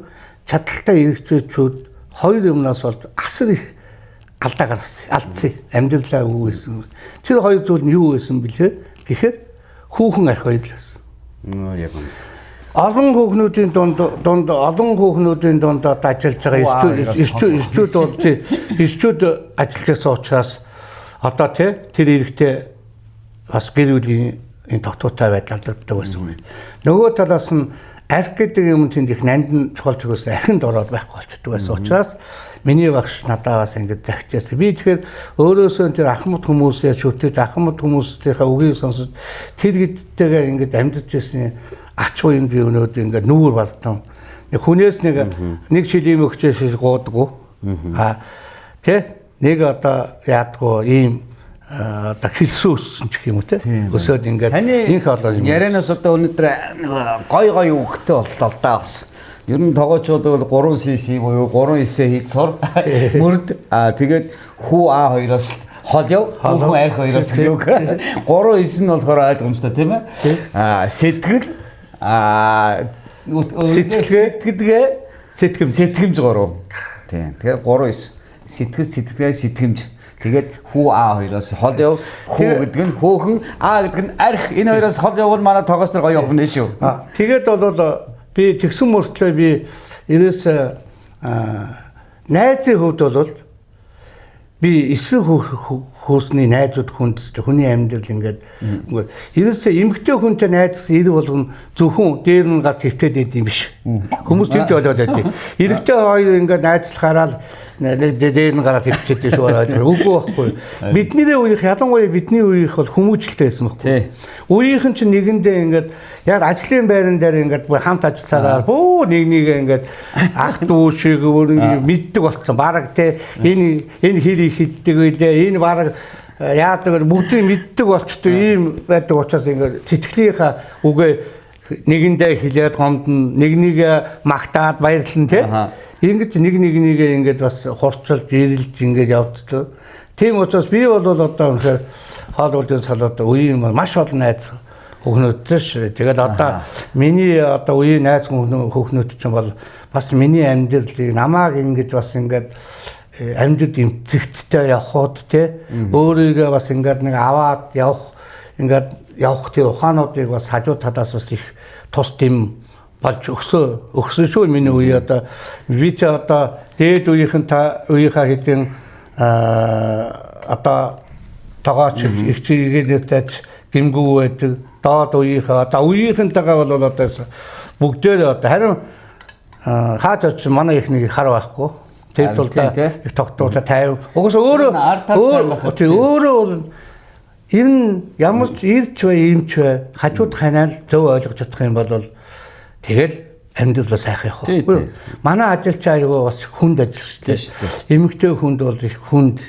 чадaltaй эрэгтэйчүүд хоёр юмнаас болж асар их алдаа гаргасан. Алдсан. Амьдралаа үгүйсэн. Тэр хоёр зүйл нь юу байсан бэлээ гэхээр хүүхэн арх хоёр л байсан. Яг үнэ. Олон хүүхнүүдийн дунд олон хүүхнүүдийн дунд одоо ажиллаж байгаа эрчүүд бол эрчүүд ажиллаж байсан учраас одоо тий тэр эрэгтэй бас гэр бүлийн энэ тогтвортой байдал алдагддаг байсан. Нөгөө талаас нь арх гэдэг юм тэнд их нандин чухалч өгсөн архинд ороод байхгүй болчихдог байсан учраас миний багш надаас ингэж загчаасан. Би тэгэхээр өөрөөсөө тэр ахмад хүмүүсээ шүтэж ахмад хүмүүсийнхээ үгийг сонсож тэр гэдтэйгээ ингэж амьдарч байсан ач буян би өнөөдөр ингээд нүүр балдан. Нэг хүнээс нэг шилийн өгчээс гуудаггүй. Тэ нэг одоо яадгүй ийм одоо хэлсэн өссөн ч гэх юм уу те. Өсөөд ингээд инх олон юм. Ярианаас одоо өнөөдөр гой гой үгтэй боллоо л да бас. Ер нь тогоочууд бол 3 cc буюу 3 эсэ хийж сур мөрд тэгээд хүү А хоёроос хол яв, хүүхэн арх хоёроос гэсэн үг. 3 эс нь болохоор ойлгомжтой тийм ээ. Сэтгэл сэтгэлгээ сэтгэмж 3. Тийм. Тэгэхээр 3 эс. Сэтгэл, сэтгэлгээ, сэтгэмж. Тэгээд хүү А хоёроос хол яв, хүү гэдэг нь хөөхөн, А гэдэг нь арх. Энэ хоёроос хол явбал манай тогооч нар гоё явна шүү. Тэгээд бол би тэгсэн мөртлөө би ерөөс найзын хувьд бол би эсрэг хүүсний найзууд хүнд хүний амьдрал ингээд ерөөсөө эмэгтэй хүнтэй найзсан ир болгон зөвхөн дээр нь гарч хөвтөд байд юм биш. Хүмүүс тэгж ойлгоод байдаг. Эрэгтэй хоёр ингээд найзлахаараа л дээр нь гараад хөвтөд шүү ойлгоо. Үгүй байхгүй. Бидний үеийнх ялангуяа бидний үеийнх бол хүмүүжлтэй байсан байхгүй. Үеийнхэн чинь нэгэндээ ингээд яг ажлын байран дээр ингээд хамт ажилласараа бөө нэг нэгэ ингээд ах дүү шиг мэддэг болсон. Бараг те энэ хэр их хиддэг байлээ. Энэ бараг яадаг бүгдийг мэддэг болчтой ийм байдаг учраас ингээд сэтгэлийнхаа үгээ нэгэндээ хилээд гомдно, нэг нэгэ магтаад баярлан те. Ингэж нэг нэгээ ингээд бас хурцлж, ирэлж ингээд явддаг. Тийм учраас би бол одоо үнэхээр хоол үлдэн салаад үеийн маш олон найз хүүхнүүдтэй ш. Тэгээд одоо миний одоо үеийн найз хүүхнүүд чинь бол бас миний амьдралыг намааг ингэж бас ингээд амьдрал эмцэгцтэй явхууд те өөрийгөө бас ингээд нэг аваад явах ингээд явах тэр ухаануудыг бас хажуу талаас бас их тус дэм болж өгсөн шүү миний үе одоо би ч одоо дээд үеийнхэн та үеийнхаа хэдийн одоо тогооч их чигээр нэртэйч гимгүү байдаг доод үеийнхээ одоо үеийнхэнтэйгээ бол одоо бүгдээр одоо харин хаач очиж манай их нэг хар байхгүй. Тэр тул их тогтуула 50. Угсаа өөрөө өөрөө энэ ямар ч ирч бай, имч бай хажууд ханаал зөв ойлгож чадах юм бол тэгэл амьдрал сайхан явах байхгүй. Манай ажилч аягүй бас хүнд ажил шүү дээ. Эмэгтэй хүнд бол их хүнд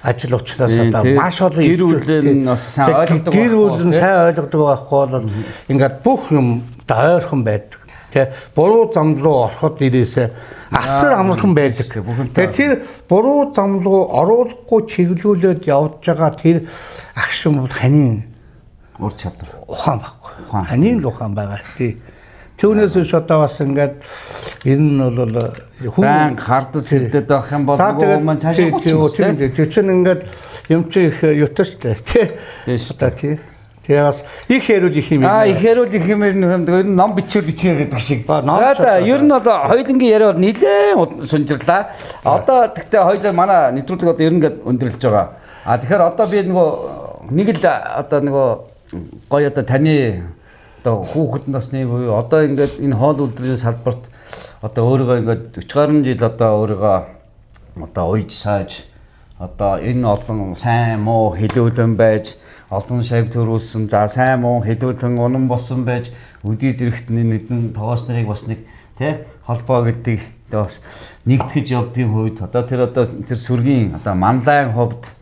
ажил учраас одоо маш олон гэр бүлийн нь бас сайн ойлгодог байхгүй. Гэр бүл нь сайн ойлгодог байхгүй бол ингээд бүх юм ойрхон байдаг. Тэ буруу зам руу ороход ирээсээ асар амархан байдаг. Тэгээ тэр буруу зам руу оруулахгүй чиглүүлээд явж байгаа тэр агшин бол ханийн Ур чадвар. Ухаан байхгүй. Ханийн л ухаан байгаа. Тий. Түүнээс биш одоо бас ингээд энэ нь бол хүн баян хардаж сэрдэд байх юм бол нөгөө маань цаашаа гүчих. Тэр чинь ингээд юм чи их юутай шүү дээ. Тий. Одоо тий. Тэгээ бас их ярил их юм. Их ярил их юм ер нь ном бичээр бичгээ гэдэг шиг. За ер нь бол хоёулангийн яриа бол нэлээд сунжирлаа. Одоо тэгтээ хоёулаа манай нэвтрүүлэг одоо ер нь ингээд өндөрлөж байгаа. А тэгэхээр одоо би нөгөө нэг л одоо нөгөө гоё одоо таны одоо хүүхэд насны буюу одоо ингээд энэ хоол үйлдвэрийн салбарт одоо өөрийгөө ингээд 40 гаруй жил одоо өөрийгөө одоо уйж сааж одоо энэ олон сайн муу хэлүүлэн байж олон шав төрүүлсэн, за сайн муу хэлүүлэн унан босон байж өдий зэрэгт нэгэн тогоос нарыг бас нэг тий холбоо гэдэг бас нэгтгэж явдгийн хувьд одоо тэр сүргийн одоо манлайн хувьд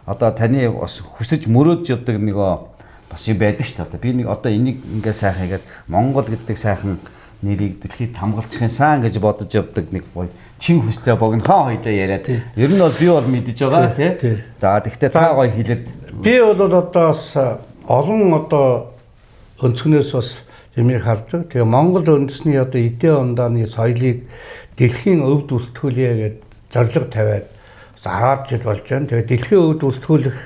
одоо таны бас хүсэж мөрөөдж явдаг нөгөө бас юм байдаг шүү дээ. Одоо би нэг одоо энийг ингээ сайхан хийгээд Монгол гэдэг сайхан нэрийг дэлхийд хамгаалчих юмсан гэж бодож явдаг нэг гоё чин хүслээ богинохон хоёлаа яриад. Ер нь бол би бол мэдэж байгаа тий. За тэгтээ та гоё хэлээд. Би бол одоо бас олон одоо өнцгнөөс бас юмыг хардаг. Тэгээ Монгол үндэсний одоо эдийн ундааны соёлыг дэлхийн өвд бүртгүүлье гэж зорилго тавиад 10 жил болж байна. Тэгээ дэлхийн өвд бүртгүүлэх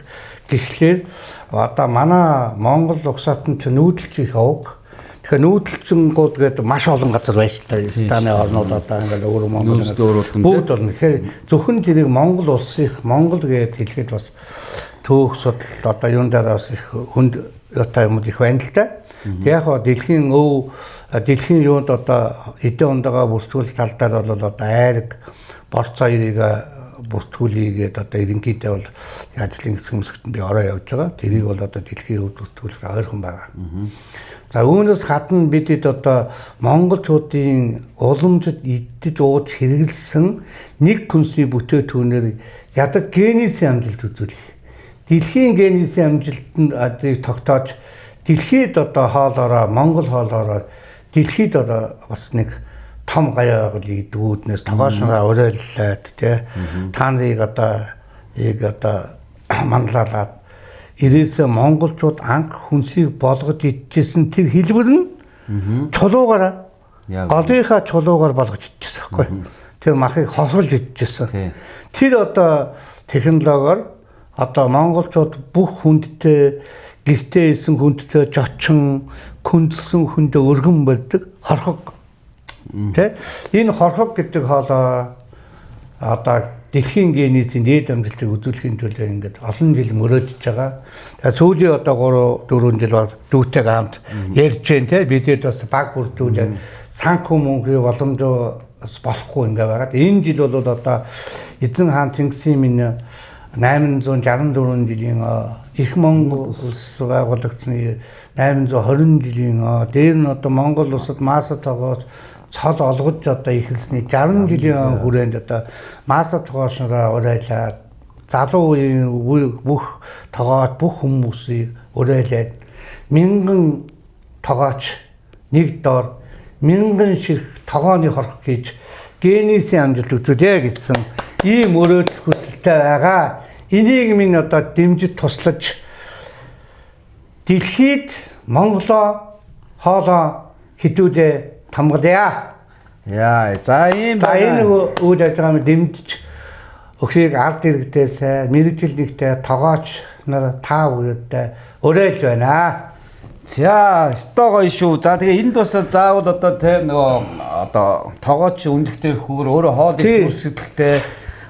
гэхлээр одоо манай Монгол угсаатан ч нүүдэлч их овг. Тэгэхээр нүүдэлчэнгууд гэдэг маш олон газар байна шүү дээ. Станы орнууд одоо ингээл өөр Монгол бүгд болно. Тэгэхээр зөвхөн тэрийг Монгол улсынх Монгол гэж хэлэхэд бас төөх судал одоо юун дээр бас их хүнд юутай юм их байна л да. Яг хоо дэлхийн өв дэлхийн юунд одоо эдийн ундагаа бүртгүүлэх тал дээр бол одоо айраг борц хоёрыг бүртгүүлье гэдэг одоо ерөнхийдөө бол ажлын хэсэг мэсгт би ороо явж байгаа. Тэрийг бол одоо дэлхийн өв бүртгүүлэх ойрхон байгаа. За үүнээс гадна бидэд одоо монголчуудын уламжид идэж ууж хэрэгэлсэн нэг хүнсний бүтээтүүнээр ядаг генезийн амжилт үзүүлэх. Дэлхийн генезийн амжилтанд азийг тогтоож дэлхийд одоо хоолоороо Монгол хоолоороо дэлхийд одоо бас нэг том гаяа байгуулъя гэдэг үүднээс тогоошнороо уриаллаад тий та нарыг одоо яг одоо манлайлаад ирээсээ монголчууд анх хүнсийг болгож идчихсэн тэр хэлбэр нь чулуугаараа голынхаа чулуугаар болгож идчихсэн байхгүй. Тэр махыг хосолж идчихсэн. Тэр одоо технологиор одоо монголчууд бүх хүндтэй гэртээ исэн хүндтэй жочин күндэлсэн хүндээ өргөн барьдаг хорхог. Тэ? Энэ хорхог гэдэг хоолой одоо дэлхийн генезийн дээд амжилтыг үзүүлэхийн төлөө ингээд олон жил мөрөөдөж байгаа. Тэгээ сүүлийн одоо 3 4 жил бол дүүтэйг хамт ярьж जैन тэ бидэд бас баг бүрдүүлээ санхүү мөнхийн боломжоо бас болохгүй ингээ байгаад энэ жил бол одоо эзэн хаан Чингисийн минь 864 жилийн их Монгол улс байгуулагдсан 820 жилийн дээр нь одоо Монгол улсад Мааса тогоос цол олгож одоо эхэлсний 60 жилийн хүрээнд одоо Мааса тогоошнороо уриалаад залуу үеийн бүх тогоот бүх хүмүүсийг уриалаад мянган тогооч нэг доор мянган ширх тогооны хорх гэж генезийн амжилт үзүүлье гэсэн ийм мөрөөдөл хүсэлтэй байгаа. Энийг минь одоо дэмжиж туслаж дэлхийд Монголоо хоолоо хэдүүлээ хамгаалъя. Яа, за ийм байна. Энэ үйл ажиллагааг дэмжиж өхрийг ард иргэдээс мэргэжил нэгтэй тогооч нар та бүхэндээ уриалж байна. За, өстой гоё шүү. За тэгээ энд бас заавал одоо тийм нөгөө одоо тогооч үндэхтэй хүүр өөрөө хоол их зүрхсэдэлтэй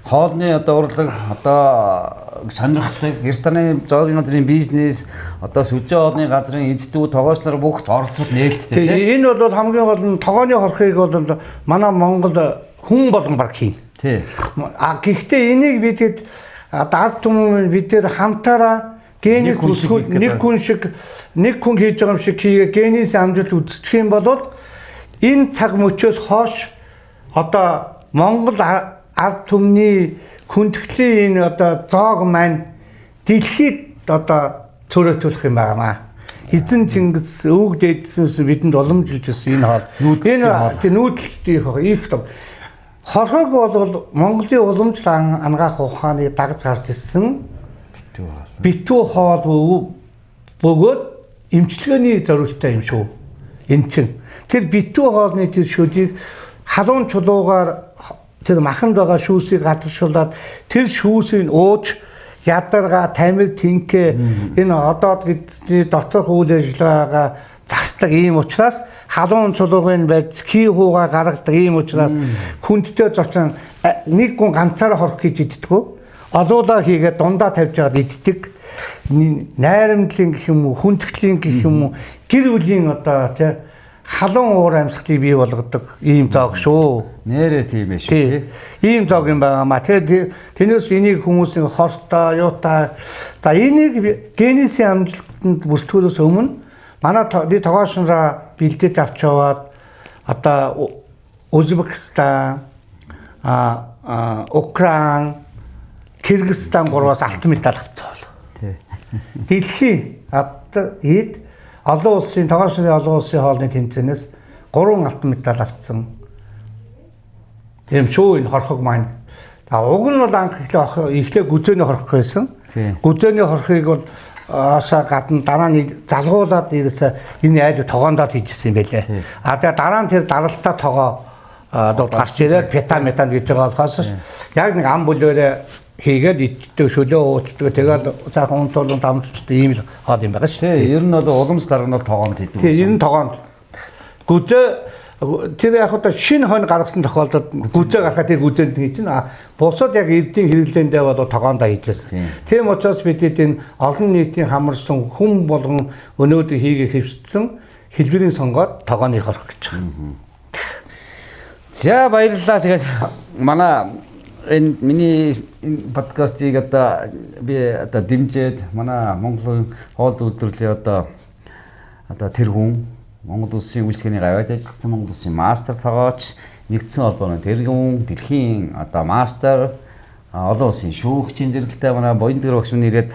хоолны одоо урлаг одоо сонирхдаг рестораны зоогийн газрын бизнес одоо сүлжээ хоолны газрын эздүү тогооч нар бүгд оролцоход нээлттэй тийм. Энэ бол хамгийн гол нь тогооны хорхыг бол манай Монгол хүн болгон баг хийн. Тий. А гэхдээ энийг бидэд одоо ард түмэн бид тэр хамтаараа генез нэг хүн шиг нэг хүн хийж байгаа юм шиг хийгээ генез амжилт үзчих юм бол энэ цаг мөчөөс хойш одоо Монгол ард түмний хүндэтгэлийн энэ одоо зоог маань дэлхийд одоо төрөтүүлэх юм байна. Эзэн Чингис өвөг дээдсэнээс бидэнд уламжилж ирсэн энэ хоол. Энэ нүүдэлчдийн их том. Хорхог бол Монголын уламжлал ангаах ухааныг дагаж гарч ирсэн битүү хоол. Битүү хоол бөгөөд Эмчилгээний зориулттай юм шүү. Энэ чинь тэр битүү хоолны тэр шөлийг халуун чулуугаар тэр маханд байгаа шүүсийг гадагшуулад тэр шүүсийг ууж ядаргаа, тамир, тэнхээ энэ одоод гэдний доторх үйл ажиллагаагаа засдаг ийм учраас халуун чулуугийн байж ки хуугаа гаргадаг ийм учраас хүндтэй зочин нэг гүн ганцаараа хорох гэж иддэггүй. Олуулаа хийгээд дундаа тавьж байгаад иддэг. Найрамдлын гэх юм уу, хүндэтгэлийн гэх юм уу, гэр бүлийн одоо тий халуун уур амьсгалыг бий болгодог ийм зоог шүү. Нэрээ тийм ээ шүү тий. Ийм зоог юм байгаа маа. Тэгээд тэрнээс энийг хүмүүсийн хортой, юутай. За энийг Геннисийн амжилтанд бүртгүүлээс өмнө манай би тогоошнороо бэлдэж авч яваад одоо Узбекистан, Украин, Кыргызстан гурваас алтан медаль авцсан бол. Тий. Дэлхийн одоо эд олон улсын тогоошны олон улсын хоолны тэмцээнээс 3 алтан медаль авцсан. Тийм шүү энэ хорхог маань. За уг нь бол анх эхлээ гүзээний хорхог байсан. Гүзээний хорхыг бол асаа гадна дараа нь залгуулад ирээсээ энэ айл тогоондоо хийжсэн юм байлээ. А тэгээ дараа нь тэр даралтаа тогоо гарч ирээд пета метан гэж байгаа болохоос яг нэг ам бүлээрээ хийгээл иддэг, шөлөө уучдаг, тэгэл сайхан унт тулан дамждаг ийм л хоол юм байгаа шүү. Тий, ер нь бол уламж дарга нь бол тогоонд хийдэг. Тий, ер нь тогоонд. Гүзээ тэр яг одоо шинэ хонь гаргасан тохиолдолд гүзээ гарахад тэр гүзээнд хийж чинь бусад яг эрдийн хэрэглээндээ бол тогоондоо хийжсэн. Тийм учраас бид энэ олон нийтийн хамарсан хүн болгон өнөөдөр хийгээ хэвшсэн хэлбэрийн сонгоод тогооны хорох гэж байгаа. За баярлалаа. Тэгээд манай энэ миний энэ подкастыг одоо би одоо дэмжиж манай Монголын хоол үйлдвэрлэлийн одоо тэр хүн Монгол улсын үйлчлэгээний гавьяат ажилтан, Монгол улсын мастер тогооч, нэгдсэн холбооны тэргүүн, дэлхийн одоо мастер, олон улсын шүүгчийн зэрэгтэй манай Буяндгэр багш минь ирээд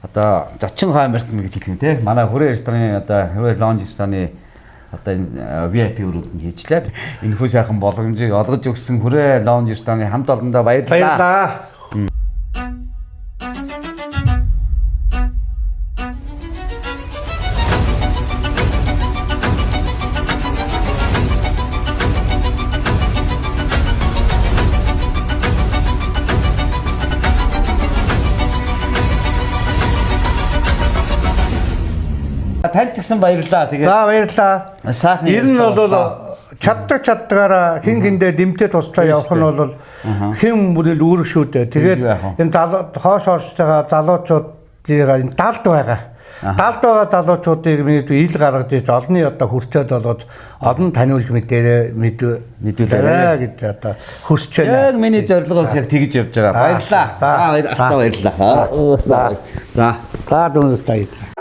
одоо зочин хоймортон гэж хэлдэг юм те. Манай хүрээ рестораны одоо хүрээ лонж рестораны одоо энэ VIP өрөөнд хийжлээ. Энэхүү сайхан боломжийг олгож өгсөн хүрээ лонж рестораны хамт олондоо баярлалаа. Баярлалаа. Танд ч гэсэн баярлалаа. Тэгээд за баярлалаа. Сайхан ер нь бол чаддаг чаддгаараа хин хиндээ дэмтэй туслаа явах нь бол хэн бүрэл үүрэг шүү дээ. Тэгээд энэ залуу хоош орж байгаа залуучуудыг энэ далд байгаа. Далд байгаа залуучуудыг миний ил гаргаж иж олонний одоо хүртээд болгож олон таниулж мэдээрээ мэдүүлээрэ гэж одоо хүсэж байна. Яг миний зорилго бас яг тэгж явж байгаа. Баярлалаа. За баярлалаа. За. За дүүнээс баярлалаа.